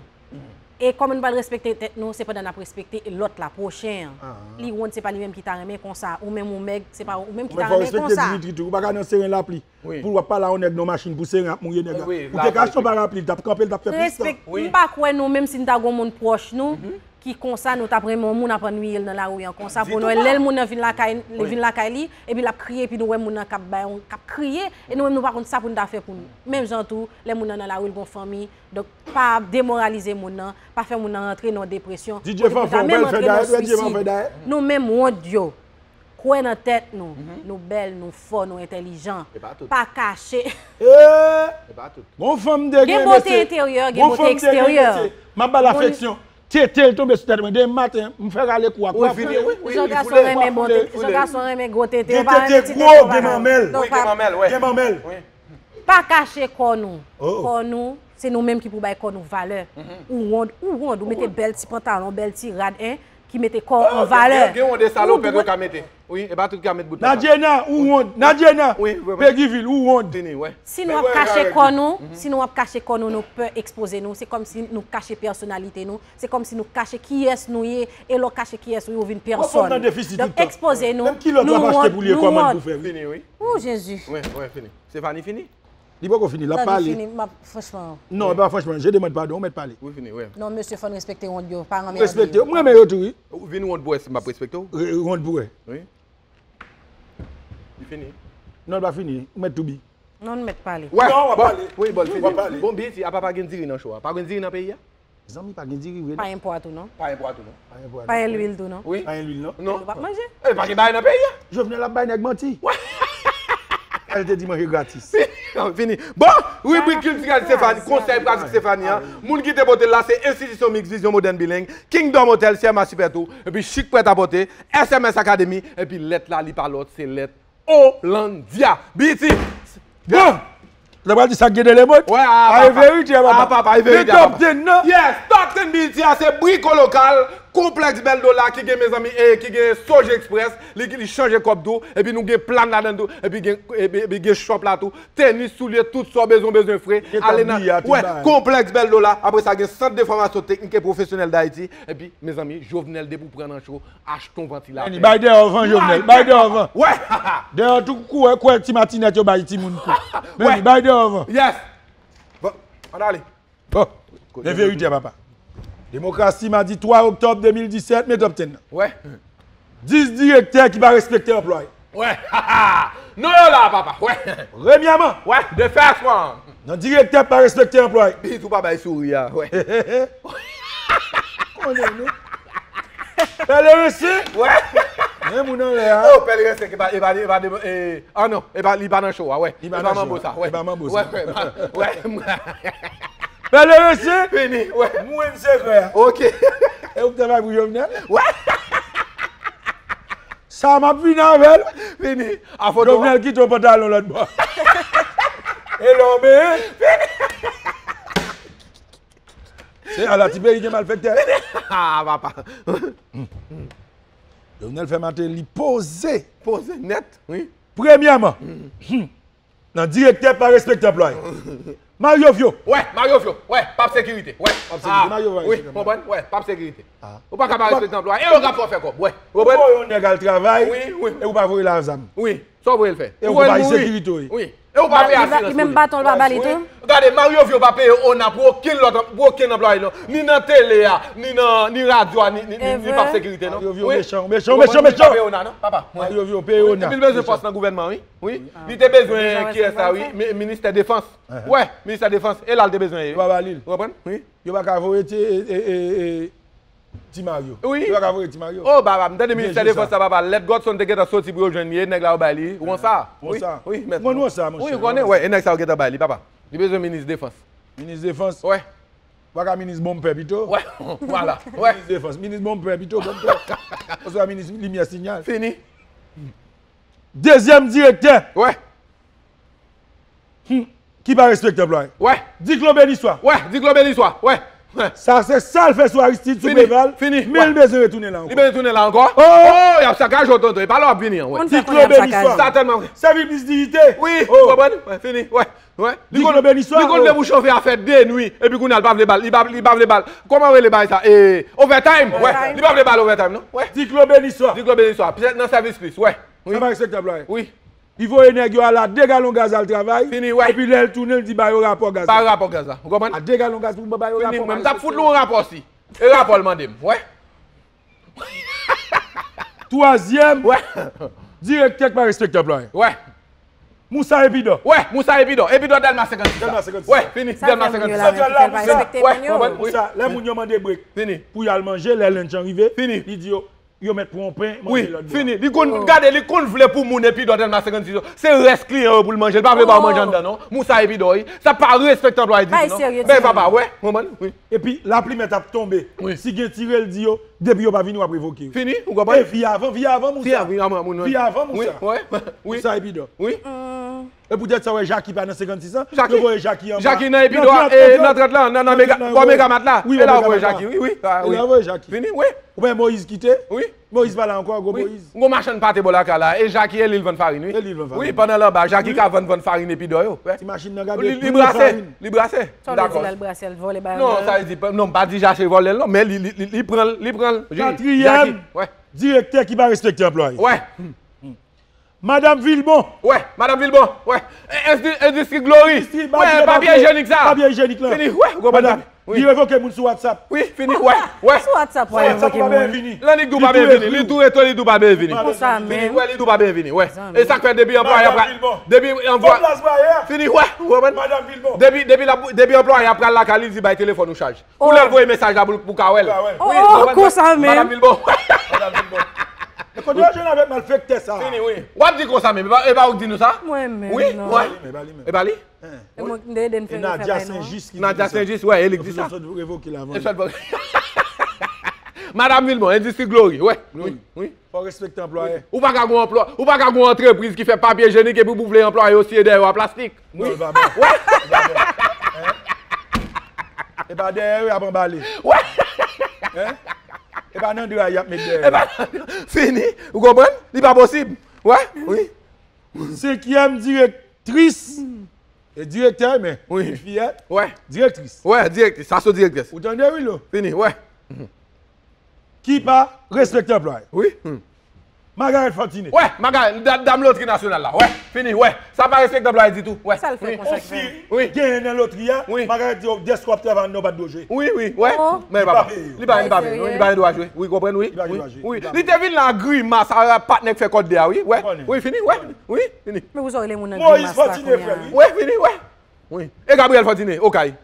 E kòman nou pral respekte tèt nou, se pandan n ap respekte lòt la, pwochen an. Li wond, se pa li menm ki ta renmen konsa. Ou menm ou mèg, se pa ou menm ki ta renmen konsa. Ou menm fò w respekte Dimitri tou. Ou pa ka nan seren lapli pou w ap pale a yon nèg nan machin pou seren ap mouye nèg la. Ou te ka achte yon parapli, l t ap kanpe, l t ap fè plis tan. Respek-, m pa kwè nou menm si n ta gen yon moun pwòch nou ki konsa, nou t ap renmen yon moun ap annuiye l nan lari an konsa, pou nou wè lè l moun nan vin lakay, li vin lakay li, epi l ap kriye, epi nou wè moun nan k ap bay yon, k ap kriye, e nou menm nou pa konn sa pou n ta fè pou nou. Menm jan tou, lè moun nan nan lari, l gen yon fanmi, donk pa demoralize moun nan, pa fè moun nan rantre nan yon depresyon, kote pou l ta menm antre nan yon swisid. Nou menm wond yo. Kwè nan tèt nou. Nou bèl, nou fò, nou entèlijan. Pa kache. Gon fanm de gen bote enteryè, gen bote eksteryè. M ap ba l afeksyon. Tete l tonbe sou tèt mwen. Demen maten, m fè rale kou a kwa. Jan gason renmen bote, jan gason renmen gwo tete. Gen tete gwo, gen manmèl. Gen manmèl. Pa kache kò nou. Kò nou, se nou menm ki pou bay kò nou valè. Ou wond, ou wond, ou mete bèl ti pantalon, bèl ti rad, en, ki mete kò w an valè. Gen wond e salopèt yo ka mete. Wi, e pa tout ki ka met bout la. Nadjena, ou wond. Nadjena, Pegivil, ou wond. Si nou ap kache kò nou, si nou ap kache kò nou, nou pè ekspoze nou, se kòmsi nou kache pèsonalite nou, se kòmsi nou kache kiyès nou ye, e lè w kache kiyès ou ye, ou vin pèsòn. Donk ekspoze nou, nou wond, nou wond. Ou Jezi. Stephanie fini? Li poko fini, l ap pale. Tande fini, m ap, franchman. Non, e pa franchman, je demande pardon, ou mèt pale. Ou fini, wi. Non, mesye, fò n respekte wond yo, pa anmède yo. Respekte yo, m renmen yo tou, wi. Ou vin wond pou wè si m ap respekte w? Re-, wond pou wè. Wi. Li fini? Non, l pa fini, ou mèt tou bi. Non, n mèt pale. Wè, w ap pale. Wi, bon, li fini. Bon, Biti, apa pa gen diri nan cho a? Pa gen diri nan peyi a? Zanmi, pa gen diri vre non. Pa gen pwa tou non. Pa gen pwa tou non. Pa gen pwa tou non. Pa gen lwil tou non. Wi. Pa gen lwil non. Non. Nou p ap manje. E pa gen bagay nan peyi a. Jovenel ap bay nèg manti. Sa l te di manje gratis. Fini. Bon, ribrik kiltirèl Stephanie, konsèy pratik Stephanie an. Moun ki te pote l la se Enstitisyon Miks Vizyon Modèn Bileng, Kingdom Hotel, C M A Super Tour, epi Chic Prêt à Porter, S M S Academy, epi lèt la li pa lòt, se lèt Olandia. Biti. Bon. Sa pral di sa k gen de lemond. Wè, a, a, e verite, a, papa. A, papa, e verite, a, papa. Men Top ten nan. Yes, Top ten Biti a se Briko Lokal, Konplèks Bèl Dola ki gen, mezanmi, e ki gen Soje Express, li, li chanje kòb tou, epi nou gen plan ladan tou, epi gen, epi, epi gen shop la tou, tenis, soulye, tout sa w bezwen, w bezwen fre, ale nan, wè, Konplèks Bèl Dola, apre sa gen Sant de Fòmasyon Teknik e Pwofesyonèl Dayiti, epi, mezanmi, Jovenel depi w pran nan cho, Achte yon vantilatè. Meni, bay deyò van, Jovenel. Bay deyò van. Wè. Deyò tou kou, wè, kwè ti matinèt yo bay timoun kou. Meni, bay deyò van. Yes. Bon, ann ale. Bon. Men verite a, papa. Demokrasi, madi twa oktòb de mil disèt, men Top ten nan. Wè. Dis direktè ki pa respekte anplwaye. Wè. Non yo la, papa. Wè. Premyèman. Wè. The first one. Nan direktè pa respekte anplwaye. Bit ou pa bay souri a. Wè. Konnen nou. Fè le resi. Wè. Men moun anlè a. Oh, pèl reste ki pa, e pa, e pa, e pa, e, ah non, e pa, li pa nan show a, wè. Li pa nan show a. Manbo sa, wè. E pa manbo sa. Wè, wè, wè. Pèl reste. Fini, wè. Mwen se frè. Ok. E ou k travay pou Jovenel? Wè. Sa m ap vin avè l. Fini. A foto. Jovenel kite w pantalon lòt bò. E lè w benyen. Se ala ti peyi gen malfektè. Ah, papa. Jovenel fè maten li poze. Poze nèt, wi. Premyèman, nan direktè pa respekte anplwaye. Mario Vyo. Wè, Mario Vyo. Wè, p ap sekirite. Wè. P ap sekirite. Ah, Mario Vyo pa wi, respekte anplwaye. Konprann? Wè, p ap sekirite. Ah. Ou pa ka pa respekte anplwaye. E yo k ap fè w fè kòb. Wè. Ou konprann? Ou voye yon nèg al travay. Wi, wi. E ou pa voye l a zam. Wi. Sa w voye l fè? Ou konprann? Ou voye l mouri. Wi. E ou pa peye asirans pou li. Li menm baton l pa ba li tou. Gade, Mario Vyo pa peye ona pou okenn lòt, pou okenn anplwaye non. Ni nan tele a, ni nan, ni radyo a, ni, ni, ni, ni p ap sekirite non. Mario Vyo mechan, mechan, mechan, mechan. Li pa peye ona non, papa. Mario Vyo peye ona. Epi l bezwen pòs nan gouvènman, wi. Wi. Li te bezwen kiyès la, wi. Ministè defans. Wè, ministè defans. E la l te bezwen ye. Yo pa ba li l. Ou konprann? Wi. Yo pa ka voye ti, e, e, e, e, Ti Mario. Wi. Yo pa ka voye Ti Mario. Oh, papa, m tande ministè defans la, papa. Lèt Godson te gentan soti pou yo jwenn li, e nèg la yo bay li. Wonsa. Wi, wi, mèt. Ou konn Wonsa, monchè. Wi, ou konnen, wè, e nèg sa yo gentan bay li, papa. Li bezwen minis defans. Minis defans. Wè. Ou pa ka minis bonpè pito? Wè, vwala. Wè. Minis defans. Minis bonpè pito, bonpè. Oswa minis limyè sinyal. Fini. Dezyèm direktè. Wè. Hmm. Ki pa respekte anplwaye. Wè. Diklo Beniswa. Wè, Diklo Beniswa. Wè. Wè. Sa se sa l fè sou Aristide, sou Preval. Fini. Men l bezwen retounen la ankò. Li bezwen retounen la ankò. Oh! Oh, y ap sakaje w tonton. E pa la w ap vini an, wè. Diklo Beniswa. Sa tèlman vre. Sèvi plis diyite. Wi, ou konprann? Wè, fini. Wè. Wè. Diklo Beniswa. Li konn lè pou chofè a fè de nwi. Epi kounye a l pa vle ba l. Li pa, li pa vle ba l. Kòman rele bagay sa? E, overtime. Wè. Li pa vle ba l overtime, non? Wè. Diklo Beniswa. Diklo Beniswa. Petèt nan sèvis plis. Wè. Wi. Sa pa respekte anplwaye. Wi. Li voye nèg yo a la de galon gaz al travay. Fini, wè. Epi lè l tounen, l di ba yo rapò gaz la. Ba yo rapò gaz la. Ou konprann? A de galon gaz pou ba yo rapò gaz. Fini, mwen, m t ap fout nou yon rapò si. E rapò l mande m, wè. Twazyèm. Wè. Direktè k pa respekte anplwaye. Wè. Moussa Epidò. Wè, Moussa Epidò. Epidò Dèlma senkannsis. Dèlma senkannsis. Wè, fini. Dèlma senkannsis. Sa fè l la, Moussa. Wè, wè, wè. Moussa, lè moun yo mande brek. Fini. Pou y al manje, lè lunch an rive, fini. Li di yo, yo mèt pran yon pen, manje lòt bò. Wi, fini. Li konn gade, li konn vle pou moun Epidò Dèlma senkannsis yo. Se rès kliyan yo pou l manje. Li pa vle ba yo manje anndan, non. Moussa Epidò, wi. Sa pa respekte anplwaye ditou, non. Men papa, wè, konprann, wi. Epi, lapli mèt ap tonbe. Wi. Si gen tire, l di yo, depi yo pa vini, w ap revoke yo. Fini, ou konprann? E vi avan, vi avan, Moussa. Vi avan, moun, wi. Vi avan, Moussa. Wi, wè, wi. Moussa Epidò. Wi. E poutèt sa w wè Jaki pa nan senkannsis an, yo voye Jaki anba. Jaki nan Epidò, e, nan trant lan, nan, nan mega, bò Megamat la. Wi, e la yo voye Jaki, wi, wi. E la yo voye Jaki. Fini, wi. Ou wè Moyiz kite? Wi. Moyiz pa la ankò, gwo Moyiz. Wi. Gwo machann pate bò lakay la. E Jaki e li l vann farin, wi. E li l vann farin. Wi, pandan l anba, Jaki ka vann, vann farin Epidò yo. Wè. Ti machin nan gade. Li, li brase, li brase. Sa w vle di la, l brase, l vole bagay la? Non, sa vle di, non, m pa di Jaki vòlè l, non, men li, li, li, li pran l, li pran l. Katriyèm, Jaki, wè. Direktè ki pa respekte anplwaye. Wè. Madanm Vilbon. Wè, madanm Vilbon. Wè. Endistri Glori. Wè, papye ijyenik sa. Papye ijyenik la. Fini, wè, ou konprann? Li revoke moun sou WhatsApp. Wi, fini, wè, wè. Sou WhatsApp, wè, revoke moun. Lannik di w pa byen vini. Li tou reto, li di w pa byen vini. Konsa menm. Fini, wè, li di w pa byen vini, wè. E sa k fè depi anplwaye a pral, depi anplwaye, fini, wè, ou konprann? Depi, depi anplwaye a pral lakay li, li di bay telefòn ou chaj. Pou lè l voye mesaj la pou, pou ka wè l. Oh, konsa menm. Madanm Vilbon. Madanm Vilbon. E kote yo jwenn avèk malfektè sa? Fini, wi. W ap di konsa menm, e pa, e pa ou k di nou sa? Mwen menm, non. Wi, wè. E pa li menm. E mwen, m te ede n fè, e Nadia Senjis ki di sa. Nadia Senjis, wè, e li k di sa. Yo sot revoke l avan. Madanm Vilbon, Endistri Glori, wè. Glori. Wi, wi. Fò w respekte anplwayè. Ou pa ka gon anplwa-, ou pa ka gon antrepriz ki fè papye ijenik epi pou vle anplwaye yo siye dèyè yo a plastik. Non, li pa bon. Li pa bon. Hein? E pa dèyè yo y ap anbale. Hein? E pa nan dra y ap met dèyè yo. Fini. Ou konprann? Li pa posib. Wè? Wi. Senkyèm direktris. E direktè, men. Wi. Fiyèt. Wè. Direktris. Wè, direktris. Sa se direktris. Ou tande, Wilo? Fini, wè. Ki pa respekte anplwaye. Wi. Hmm. Magaret Fortuné. Wè, Magaret, da-, dam lotri nasyonal la. Wè, fini, wè. Sa pa respekte anplwaye ditou. Wè. Sa l fè konsa ki fè? Wi. Genyen nan lotri a, wi. Magaret di, "Oh, dèske w ap travay anndan, w pa t dwe jwe." Wi, wi, wè. Oh. Men li pa, li pa, li pa gen dwa jwe. Wi, konprann, wi. Li pa gen dwa jwe. Wi. Li te vin la grimas a patnè k fè kòd de a, wi. Wè. Wi, fini, wè. Wi, fini. Men pou sa w rele moun nan grimas la kounye a. Wi, fini, wè. Wi. E Gabriel Fortuné, Okay.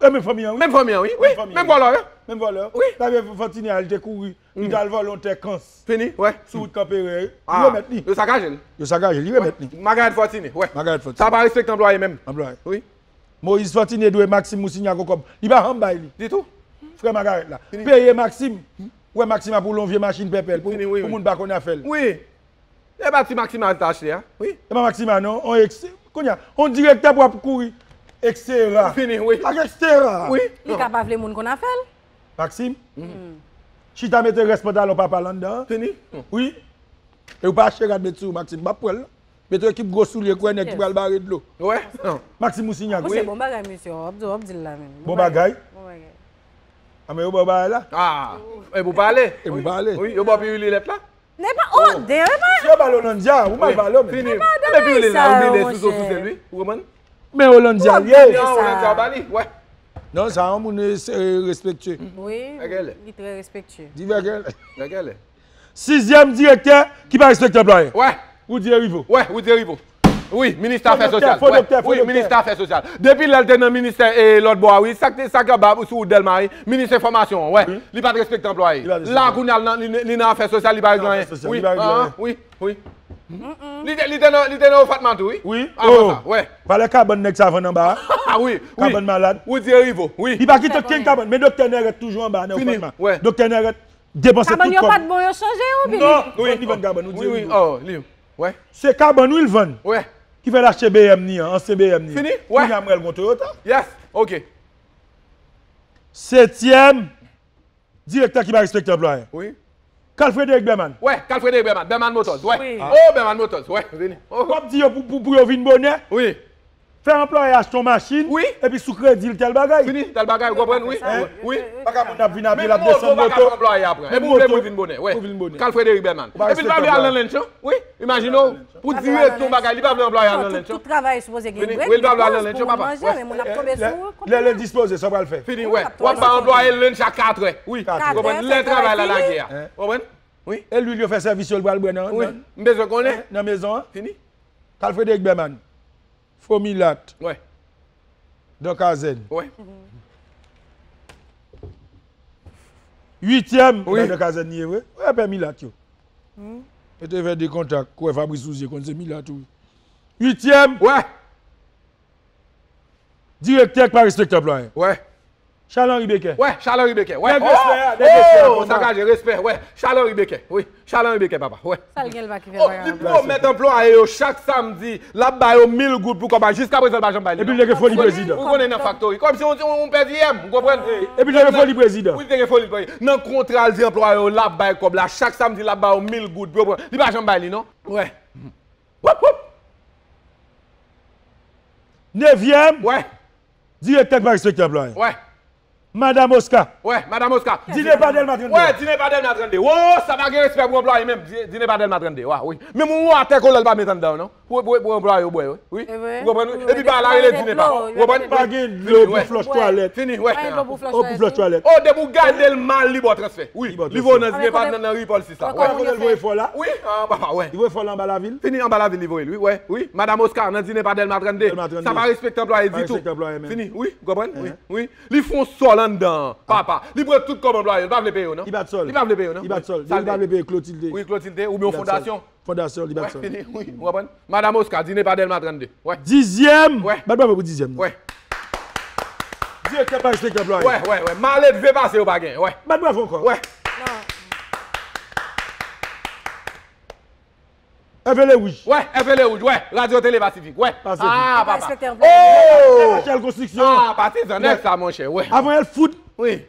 E menm fanmi an, wi. Menm fanmi an, wi. Wi, menm kòlò, wi. Menm vòlè. Wi. Flavien Fortuné al te kouri. Li t al vòlè yon tè kans. Fini, wè. Sou wout Kanperen. Li remèt li. Yo sakaje l. Yo sakaje l, li remèt li. Margaret Fortuné, wè. Margaret Fortuné. Sa pa respekte anplwaye menm. Anplwaye. Wi. Moïse Fortuné dwe Maxime Moussignac yon kòb. Li pa janm bay li. Ditou. Frè Margaret la. Fini. Peye Maxime. Wè Maxime ap woule yon vye machin pèpèl pou, pou moun pa konn afè l. Wi. E pa ti Maxima l ta achte a, wi. E pa Maxima non, on ex, kounye a, on direktè pou ap kouri, et cetera. Fini, wi. Ak et cetera. Wi. Li ka pa vle moun konn afè l. Maxime, chita mete rès pantalon papa l anndan. Fini. Wi. E ou pa achte rad met sou ou, Maxime, m ap pran l. Mete ekip gwo soulye, kwè nèg ki pral bare dlo. Wè. Maxime Moussignac. Wi. Bon bagay, mesye, w ap di, w ap di l la menm. Bon bagay. Bon bagay. A, men yo ba w bagay la. A, e pou pale. E pou pale. Wi, yo ba w Pirili lèt la. Nèpa, oh, damn, nèpa. Si yo ba l Olandia, ou mal pale, men. Fini. Nèpa, men Pirili la, ou vide sou sou sou sèl, wi. Ou konprann? Men Olandia l ye. Non, Olandia ba li, wè. Non, sa yon moun, eh, se, eh, respektye. Wi, li trè respektye. Di vègèl. Vègèl. Sizyèm direktè ki pa respekte anplwaye. Wè. Roudy Hériveaux. Wè, Roudy Hériveaux. Wi, minis afè sosyal. Fo doktè, fo doktè, wi, minis afè sosyal. Depi lè l te nan ministè e lòt bò a, wi, sa k te, sa k anba sou wout Dèlma, wi, minis enfòmasyon an, wè. Li pa t respekte anplwaye. La, kounye a, li nan, li, li nan afè sosyal, li pa regle anyen. Wi, wi, wi. Li te, li te nan, li te nan Ofatma tou, wi. Wi. Avan sa, wè. Valè kabann nèg sa vann anba a. A, wi, wi. Kabann malad. Roudy Hériveaux, wi. Li pa kite okenn kabann, men doktè Nèrèt toujou anba nan Ofatma. Fini, wè. Doktè Nèrèt depanse tout kòb. Kabann yo pa t bon, yo chanje yo, wi. Non, wi. Li vann kabann, Roudy Hériveaux. Wi, wi, oh, li. Wè. Se kabann wi l vann. Wè. Ki fè l achte B M ni an, ansyen B M ni an. Fini? Wè. Kounye a m wè l gon Toyota. Yes. Ok. Setyèm direktè ki pa respekte anplwaye. Wi. Carl Frédéric Berman. Wè, Carl Frédéric Berman. Berman Motors, wè. Wi. Oh, Berman Motors, wè. Vini. Oh. W ap di yo pou, pou, pou yo vin bonè. Wi. Fè anplwaye achte yon machin, wi, epi sou kredi l tèl bagay. Fini, tèl bagay, ou konprann, wi. Hein? Wi. Paka moun ap vin a pye, l ap desann moto. Anplwaye apre. Epi ou vle pou l vin bonè, wè. Pou vin bonè. Carl Frédéric Berman. Epi l pa vle al nan Lynch, non? Wi, imajine w, pou dirèk yon bagay, li pa vle anplwaye al nan Lynch, non? Tout travay sipoze gen break, wi, li pa vle al nan Lynch, papa. Pou moun manje, men moun ap tonbe sou ou. Lè, lè l dispoze, sa w pral fè? Fini, wè. W ap bay anplwaye Lynch a katrè. Wi. Katrè, konprann? Lè travay la lage a. Konprann? Wi. E lwil yo fè sèvis yo, l pral bwè nan, wi, nan, m bezwen konnen. Nan mezon an. Fini. Carl Frédéric Berman. Fo milat. Wè. Don Kazèn. Wè. Uityèm. Wi. Nan Don Kazèn li ye vre. Wè, pè milat yo. Yo te fè de kontak. Kwè Fabrice Rouzier konn se milat, wi. Uityèm. Wè. Direktè k pa respekte anplwaye. Wè. Charles Henri Becker. Wè, Charles Henri Becker. Wè. Nèg respè a, nèg respè a, oh, sa gaje, respè. Wè, Charles Henri Becker. Wi, Charles Henri Becker, papa. Wè. Sa l gen l pa ki fè bagay an plas. Oh, li pwomèt anplwaye yo chak samdi, l ap ba yo mil goud pou kòb la. Jiskaprezan, l pa janm bay li. Epi l te gen foli prezidan. Ou konnen nan faktori. Kòmsi yon, yon, yon pèdi yèm, ou konprann? Epi l te gen foli prezidan. Wi, l te gen foli prezidan. Nan kontra, l di anplwaye yo, l ap bay kòb la. Chak samdi, l ap ba yo mil goud pou yo pran. Li pa janm bay li, non. Wè. Woup, woup. Nevyèm. Wè. Direktè k pa respekte anplwaye. Wè. Madam Oscar. Wè, Madam Oscar. Dine pa Dèlma trannde. Wè, dine pa Dèlma trannde. Wo, sa pa gen respè pou anplwaye menm. Di-, dine pa Dèlma trannde. Wa, wi. Menm yon watè kolè l pa met anndan, non. Pou, pou, pou anplwaye yo bwè, wi. Wi. Ou konprann, wi? Epi bagay la rele dine pa. Ou konprann, wi? Pa gen dlo pou flòch twalèt. Fini, wè. Pa gen dlo pou flòch twalèt. Oh, pou flòch twalèt. Oh, depi w gade l mal, li ba w transfè. Wi, li voye w nan dine pa nan, nan ri Pòl sis la. Wè. Kote l voye fò la? Wi, an, papa, wè. Li voye fò la anba lavil? Fini anba lavil, li voye l, wi, wè. Wi, Madam Oscar nan dine pa Dèlma trannde. Dèlma trannde. Sa pa respekte anplwaye ditou. Pa respekte anplwaye menm. Fini, wi, ou konprann? Wi, wi. Li fè yon sòl anndan, papa. Li pran tout kòb anplwaye yo, li pa vle peye yo, non? Li pa t sòl. Li pa vle peye yo, non? Li pa t sòl. Li pa vle peye Clotilde. Wi, Clotilde, oubyen yon fondasyon. Fondasyon, li pa t sòl. Wè, fini, wi, ou konprann? Madam Oscar, dine pa Dèlma trannde. Wè. Dizyèm. Wè. Bat bravo pou dizyèm nan. Wè. Direktè pa respekte anplwaye. Wè, wè, wè. Maledve pase yo pa gen. Wè. Bat bravo ankò. Wè. Èvè Lewouj. Wè, Èvè Lewouj, wè. Radyo Tele Pasifik, wè. Pasifik. Ah, papa. Oh! Rachel Konstriksyon. Ah, patizan nèg sa, monchè, wè. Avan el fout. Wi.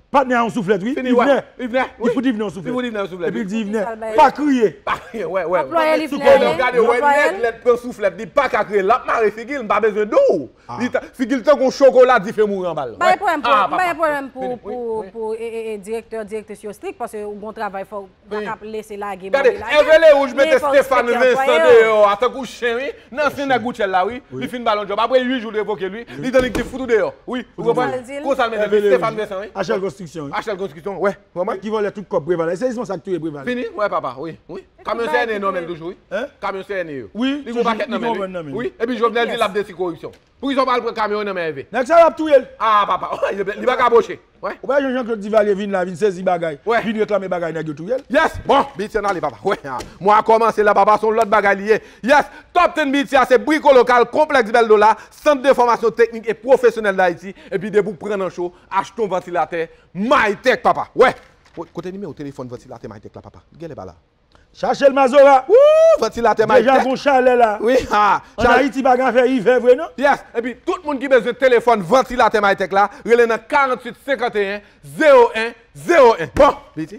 Patnè a yon souflèt, wi. Fini, wè. Yvenè. Yvenè, wi. Li fout Yvenè yon souflèt. Li fout Yvenè yon souflèt, wi. Epi li di Yvenè, pa kriye. Pa kriye, wè, wè. Anplwaye Yvenè. Lè w gade, wè, nèg lè l pran souflèt, li pa ka kriye, l ap mare figi l, m pa bezwen di w. Li ta, figi l tankou chokola, dife mouri anba l. Pa gen pwoblèm pou, pa gen pwoblèm pou, pou, pou, e, e, e, direktè, direktris yo strik, paske ou gon travay fò, ou pa ka lese lage, mande lage. Gade, Èvè Lewouj mete Stéphane Vincent deyò a, tankou chen, wi. Nan ansyen nèg Woutchèl la, wi. Li fin ba l yon djòb. Apre uit jou, l revoke l, wi. Li tann li di fout ou deyò. Wi, ou konprann? Konsa l mete li, Stéphane Vincent, wi. H L Konstriksyon, wi. H L Konstriksyon, wè. Konprann? Ki vòlè tout kòb Préval la. E seyizman sa k touye Préval. Fini, wè, papa, wi, wi. Kamyon C N A nan men l toujou, wi. Kamyon C N A yo. Wi, li gon pakèt nan men l, wi. Wi, epi Jovenel di l ap detwi koripsyon. Poukisa w pa al pran kamyon yo nan men Èvè? Nèg sa yo ap touye l. Ah, papa, li pa ka boche. Ou pa jan Jean-Claude Duvalier vin la, vin sezi bagay, vin reklame bagay nèg yo touye l. Yes, bon, Bitian ale papa. Wè, mwa kòmanse la papa, se yon lòt bagay li ye. Yes, Top ten Bitian se Briko Lokal, Konplèks Bèl Dola, Sant de Fòmasyon Teknik e Pwofesyonèl Dayiti, epi depi w pran nan cho, achte yon vantilatè Maytèk papa. Wè, kote nimewo telefòn vantilatè Maytèk la papa? Genlè pa la. Chache l Mazora. Woo, vantilatè Maytèk. Deja gon chalè la. Wi, ha. An Ayiti pa gen afè ivè vre non. Yes, epi tout moun ki bezwen telefòn vantilatè Maytèk la, rele nan karanntuit senkanteyen zewo en zewo en. Bon, Biti.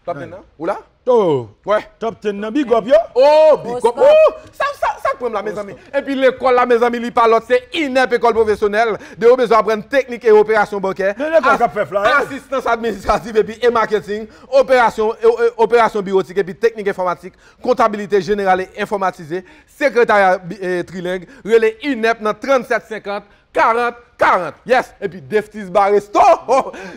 Top ten nan? Ou la? Oh. Wè. Top ten nan big up yo. Oh, big up. Oh, sa sa sa k pran m la mezanmi. Epi lekòl la mezanmi li pa lòt se INEP ekòl pwofesyonèl. De yo bezwen aprann teknik e operasyon bankè. Men lekòl k ap fè flayè. Asistans administratif epi e maketing. Operasyon, e, e, operasyon biwotik epi teknik enfòmatik, kontabilite jeneral e enfòmatize, sekretarya bi- e, trileng, rele INEP nan trannsèt senkant, karant, karant. Yes! Epi Deftis Bar Resto,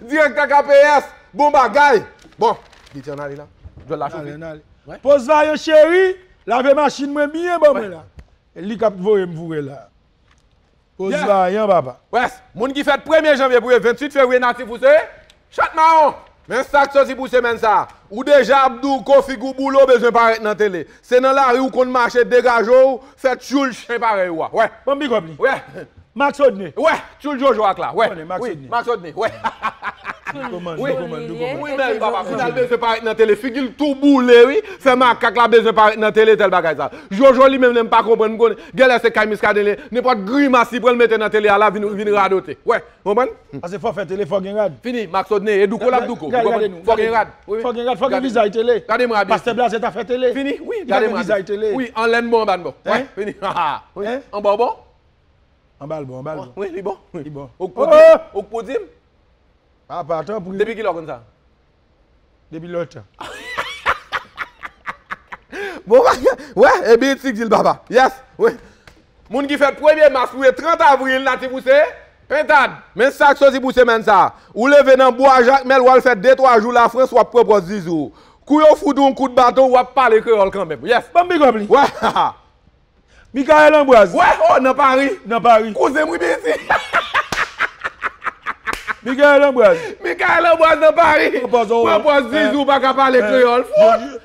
direktè K P S, bon bagay! Bon, Bitian ale la. Djòl la chofe. Poz Vayan cheri, lave machin mwen byen ban mwen la. Li k ap voye m voure la. Poz Vayan papa. Wès, moun ki fèt premye janvye pou ye venntuit fevriye natif ou se Chat Mawon. Men sa k soti pou semèn sa. Ou deja ap di w ko figi w boule w bezwen parèt nan tele. Se nan lari w konn mache degaje w fè tchoul chen parèy ou a. Wè. Ban m big up li. Wè. Max Odney. Wè, tchoul Jojo ak la. Wè. Konnen Max Odney. Max Odney. Wè. Wi men papa, kounye a l bezwen parèt nan tele. Figi l tou boule wi. Fè makak la bezwen parèt nan tele tèl bagay sa. Jojo li menm li m pa konprann m konnen. Genlè se kay Miskaden li ye, nenpòt grimas li pran l mete nan tele a la vin vin radote. Wè, konprann? Paske fò fè tele fò gen rad. Fini, Max Odney, e douko l ap douko. Ou konprann? Fò gen rad. Wi wi. Fò gen rad, fò gen vizaj tele. Gade m radyes. Pastè Blaze ta fè tele. Fini, wi, gade m radyes. Wi, anlè n bon anba n bon. Wè, fini. Anba w bon? Anba l bon, anba l bon. Wi, li bon. Li bon. Ou k pou di m? Ou k pou di m? Papa, tanpri. Depi kilè w konn sa? Depi lontan. Bon, wè, e Bitik di l papa. Yes, wi. Moun ki fèt premye mas pou ye trant avril, natif ou se Pentad. Men sa k soti pou semèn sa. Ou leve nan bwa Jakmèl, w al fè de twa jou Lafrans, w ap pran pòz zizou. Kou yo fout ou yon kout baton, w ap pale kreyòl kanmenm. Yes. Ban m big up li. Wè. Michael Ambroise. Wè, oh, nan Pari. Nan Pari. Kouzen m wi Bitik. Michael Ambroise. Michael Ambroise nan Pari. Pran pòz zizou pa ka pale kreyòl. Fout.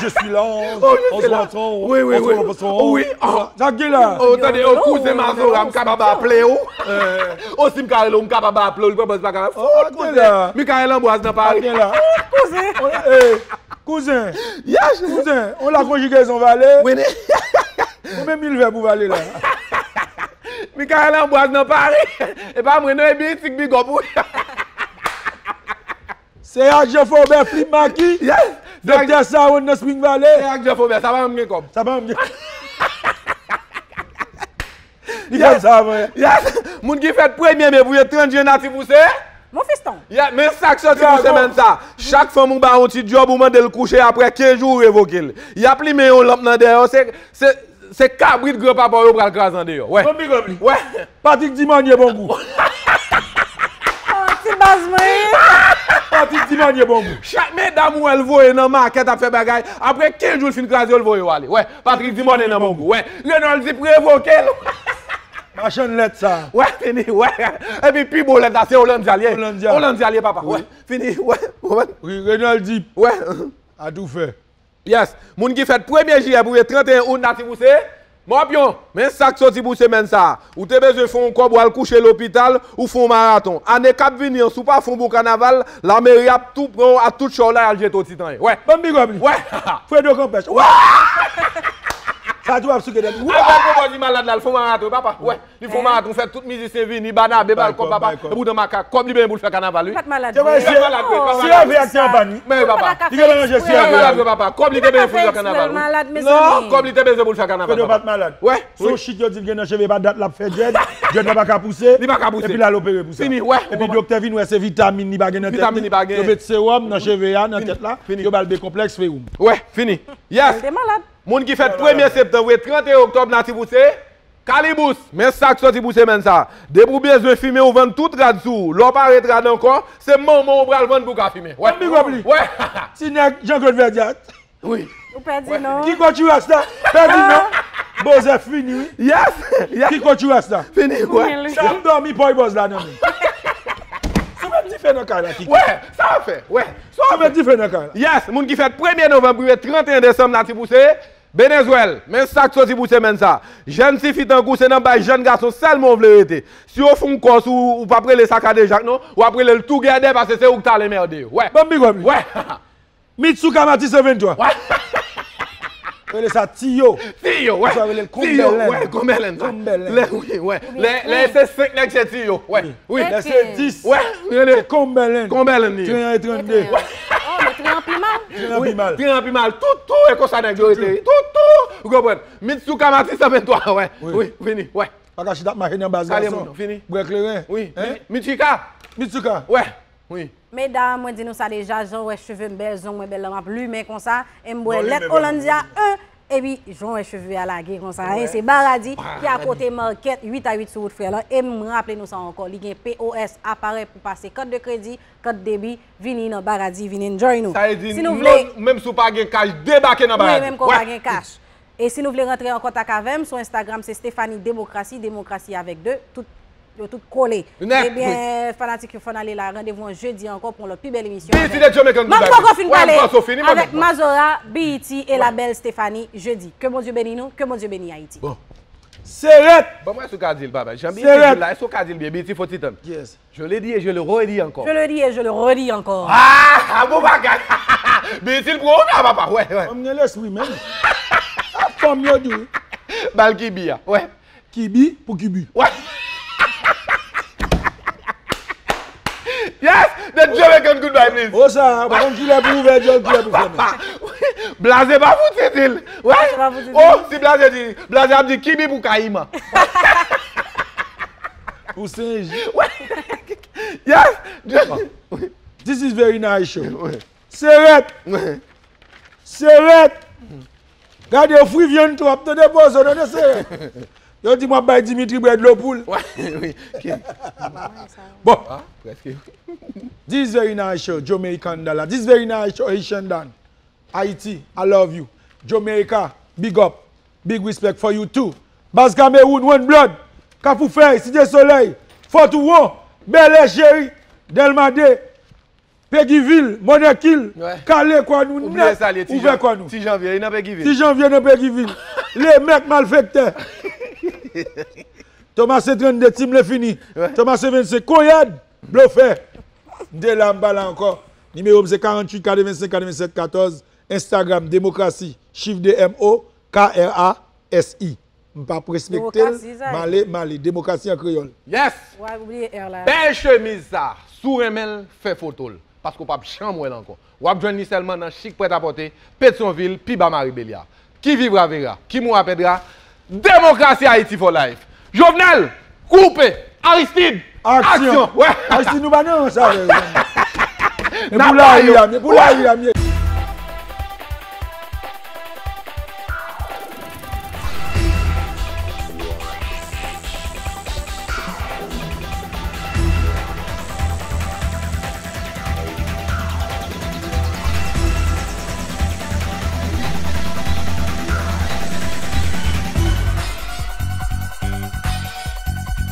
Je suis là. Oh, je suis là. Oui, oui, oui. Oui, oh. Sa k gen la? Oh, tande, oh, kouzen Mazora, m kapab aple w. Oh, si m ka rele w, m kapab aple w. Li pran pòz pa ka. Fout, kouzen. Michael Ambroise nan Pari. Kouzen. Kouzen. Yes. Kouzen, on la konjigezon vale. Wi. Konbyen mil vèb ou vale la? Michael Ambroise nan Pari. E pa mwen non, e Bitik big up wi. Se ak Jean Faubert Flip Maki. Yes. Doktè Saron nan Spring Valley. Se ak Jean Faubert, sa pa janm gen kòb. Sa pa janm gen. Li fè sa avan. Yes. Moun ki fèt premye me pou ye trant jen natif ou se? Mon fiston. Yeah, men sa k soti pou semèn sa. Chak fanm ou ba yon ti djòb ou mande l kouche apre kenz jou ou revoke l. Y ap limen yon lanp nan dèyè w, se se se kabrit granpapa w yo pral kraze andeyò. Wè. Bon big up li. Wè. Patrick Dimanye bon gou. Oh, ti baz mwen. Patrick Dimanye bon gou. Chak medam ou wè l voye nan makèt ap fè bagay, apre kenz jou l fin kraze yo l voye yo ale. Wè. Patrick Dimanye nan bon gou. Wè. Renold Deep revoke l. Machann lèt sa. Wè, fini, wè. Epi pi bon lèt la, se Olandia l ye. Olandia. Olandia l ye, papa. Wè, fini, wè. Wi, Renold Deep. Wè. Atoufè. Yes. Moun ki fèt premye jiyè pou ye tranteyen out natif ou se? Mòpyon. Men sa k soti pou semèn sa. Ou te bezwen fè yon kòb ou al kouche lopital, ou fè yon maraton. Ane k ap vini an, si w pa fè yon bon kanaval, lameri ap tou pran w ak tout chè w la y al jete w Titanyen. Wè. Ban m big up li. Wè. Fredo Kanpèch. Wè. Sa tou ap souke dèt. Avèk pwopòz li malad la, l fè yon maraton, papa. Wè. Li fè yon maraton, fè tout mizisyen vini, Banabe ba l kòb, papa. Epoutan makak, kòb li benyen pou l fè kanaval, wi. Li pa t malad vre. Se vre, se vre. Li pa t malad vre, papa. Si yo vle ak ti anpani. Men, papa. Li gen manje si yo vle. Li pa t malad vre, papa. Kòb li te benyen pou l fè kanaval, wi. Non, kòb li te bezwen pou l fè kanaval, papa. Fredo pa t malad. Wè. Se yon chit yo di l gen nan cheve, pa dat l ap fè djèd. Djèd la pa ka pouse. Li pa ka pouse. Epi l al opere pou sa. Fini, wè. Epi doktè vin wè se vitamin li pa gen nan tèt li. Vitamin li pa gen. Yo met sewòm nan cheve a, nan tèt la. Fini. Yo ba l B konplèks, fewou. Wè, fini. Yes. Li te malad. Moun ki fèt premye septanm, wi, tranteyen oktòb, natif ou se? Kalibous, men sa k soti pou semèn sa. Depi w bezwen fimen, ou vann tout rad sou ou. Lè w pa ret rad ankò, se manman w pral vann pou w ka fimen. Wè. Big up li. Wè. Ti nèg Jean-Claude Verdiat. Wi. Ou pèdi non. Kiko Churrasco la? Pèdi non. Bozè fini, wi. Yes. Yes. Kiko Churrasco la? Fini, wè. Sa m dòmi pòy bòz la nan men. Nan kay la, Kiki. Wè, sa w ap fè? Wè, sa w ap fè? Ou met dife nan kay la. Yes, moun ki fèt premye novanm rive trannteyen desanm la, ti pou se Benezwèl. Men sa k soti pou semèn sa. Jèn tifi tankou se nan bay jèn gason sèlman w vle rete. Si yo fè w kòs ou, ou p ap rele sa kadejak non, w ap rele l tougèdè paske se ou k t al enmède yo. Wè. Ban m big up li. Wè. Mitsuka Matisan venntwa. Wè. Rele sa Tiyo. Tiyo, wè. Sa rele l Tiyo, Cumberland. Wè, Cumberland. Cumberland. Lè, wi, wè. Lè, lè se senk nèg se Tiyo, wè. Wi. Lè se dis. Wè, rele se Cumberland. Cumberland li. Tren an e trannde. Oh, men tren an pi mal. Tren an pi mal. Tren an pi mal. Tout, tout, e konsa nèg yo rete. Tout, tout. Ou konprann? Mitsuka Matisan venntwa, wè. Wi. Wi, vini, wè. Pa ka chita ap mache nan baz gason. Kale moun, vini. Bwè kleren. Wi. Mitsuka. Mitsuka. Wè. Wi. Medam, mwen di nou sa deja, jan w wè cheve m bèl, zong mwen bèl la, m ap limen konsa, e m bwè lèt Hollandia en, epi jan w wè cheve a lage konsa, en, se Baradi ki akote makèt uit a uit sou wout Frè lan, e m raple nou sa ankò, li gen P O S, aparèy pou pase kat de kredi, kat debi, vini nan Baradi, vini enjoy nou. Sa vle di, menm si w pa gen kach, debake nan Baradi. Wi, menm ke w pa gen kach. E si nou vle rantre an kontak avè m, sou Instagram se Stephanie Demokrasi, Demokrasi avèk de, tout, yo tout kole. Ebyen, fanatik yo, fò n ale la, randevou an jedi ankò pou yon lòt pi bèl emisyon. Mwen poko fin pale avèk Mazora, B E T e la bèl Stephanie jedi. Ke Bondye beni nou, ke Bondye beni Ayiti. Bon. Serèt! Ban m wè si w ka di l, papa. Jan B E T di l la, èske w ka di l byen? B E T, fò ti tann. Yes. Je le dis et je le redis encore. Je le dis et je le redis encore. Ah, bon bagay. Bitil pran w la, papa. Wè, wè. Fanm gen lespri, menm. Ah, fanm yo di wi. Bal kibi a, wè. Kibi pou kibi. Wè. Yes, the Jamaican goodbye, please. Oh, sa, pa konn kilè pou ouvè dyòl, kilè pou fèmen. Blaze pa fouti di l. Wè. Blaze pa fouti di l. Oh, si Blaze di, Blaze ap di kibi pou kayiman. Pou senj. Wè. Yes. This is very nice show. Serèt. Serèt. Gade yo fri vyann twòp, tande pozo, tande serèt. Yo di m ap bay Dimitri bwè dlo poul. Bon. Ah, prèske. This is very nice show, Jamaican Dollar. This is very nice show, Haitian Don. Haiti, I love you. Jamaica, big up. Big respect for you too. Baz Cameroun, One Blood, Kafou Fèy, Site Solèy, Fòtouwon, Bèlè Cheri, Dèlma de, Pegivil, Mònèkil, kale kò nou nèt, ouvè kò nou. Ti Janvye, li nan Pegivil. Ti Janvye nan Pegivil. Lemèk malfektè. Thomas se trannde, Tim Lefini. Thomas se vennsenk, Konyèd, blofè. M te la, m pa la ankò. Nimewo m se karanntuit katrevensenk katrevennsèt katòz. Instagram, Demokrasi, chif de M O, K R A S I. M p ap respekte l, m ale, m ale. Demokrasi an kreyòl. Yes! Bèl chemiz sa, si w renmen l, fè foto l. Paske w p ap janm wè l ankò. W ap jwenn li sèlman nan Chic Prêt-à-Porter, Petyonvil, pi ba Mari Belyar. Qui vivra verra, qui mourra perdra. Demokrasi, Haiti for life. Jovenel, koupe. Aristide, aksyon. Wè. Aristide, nou pa nan sa. Men pou lari a, men pou lari a, men.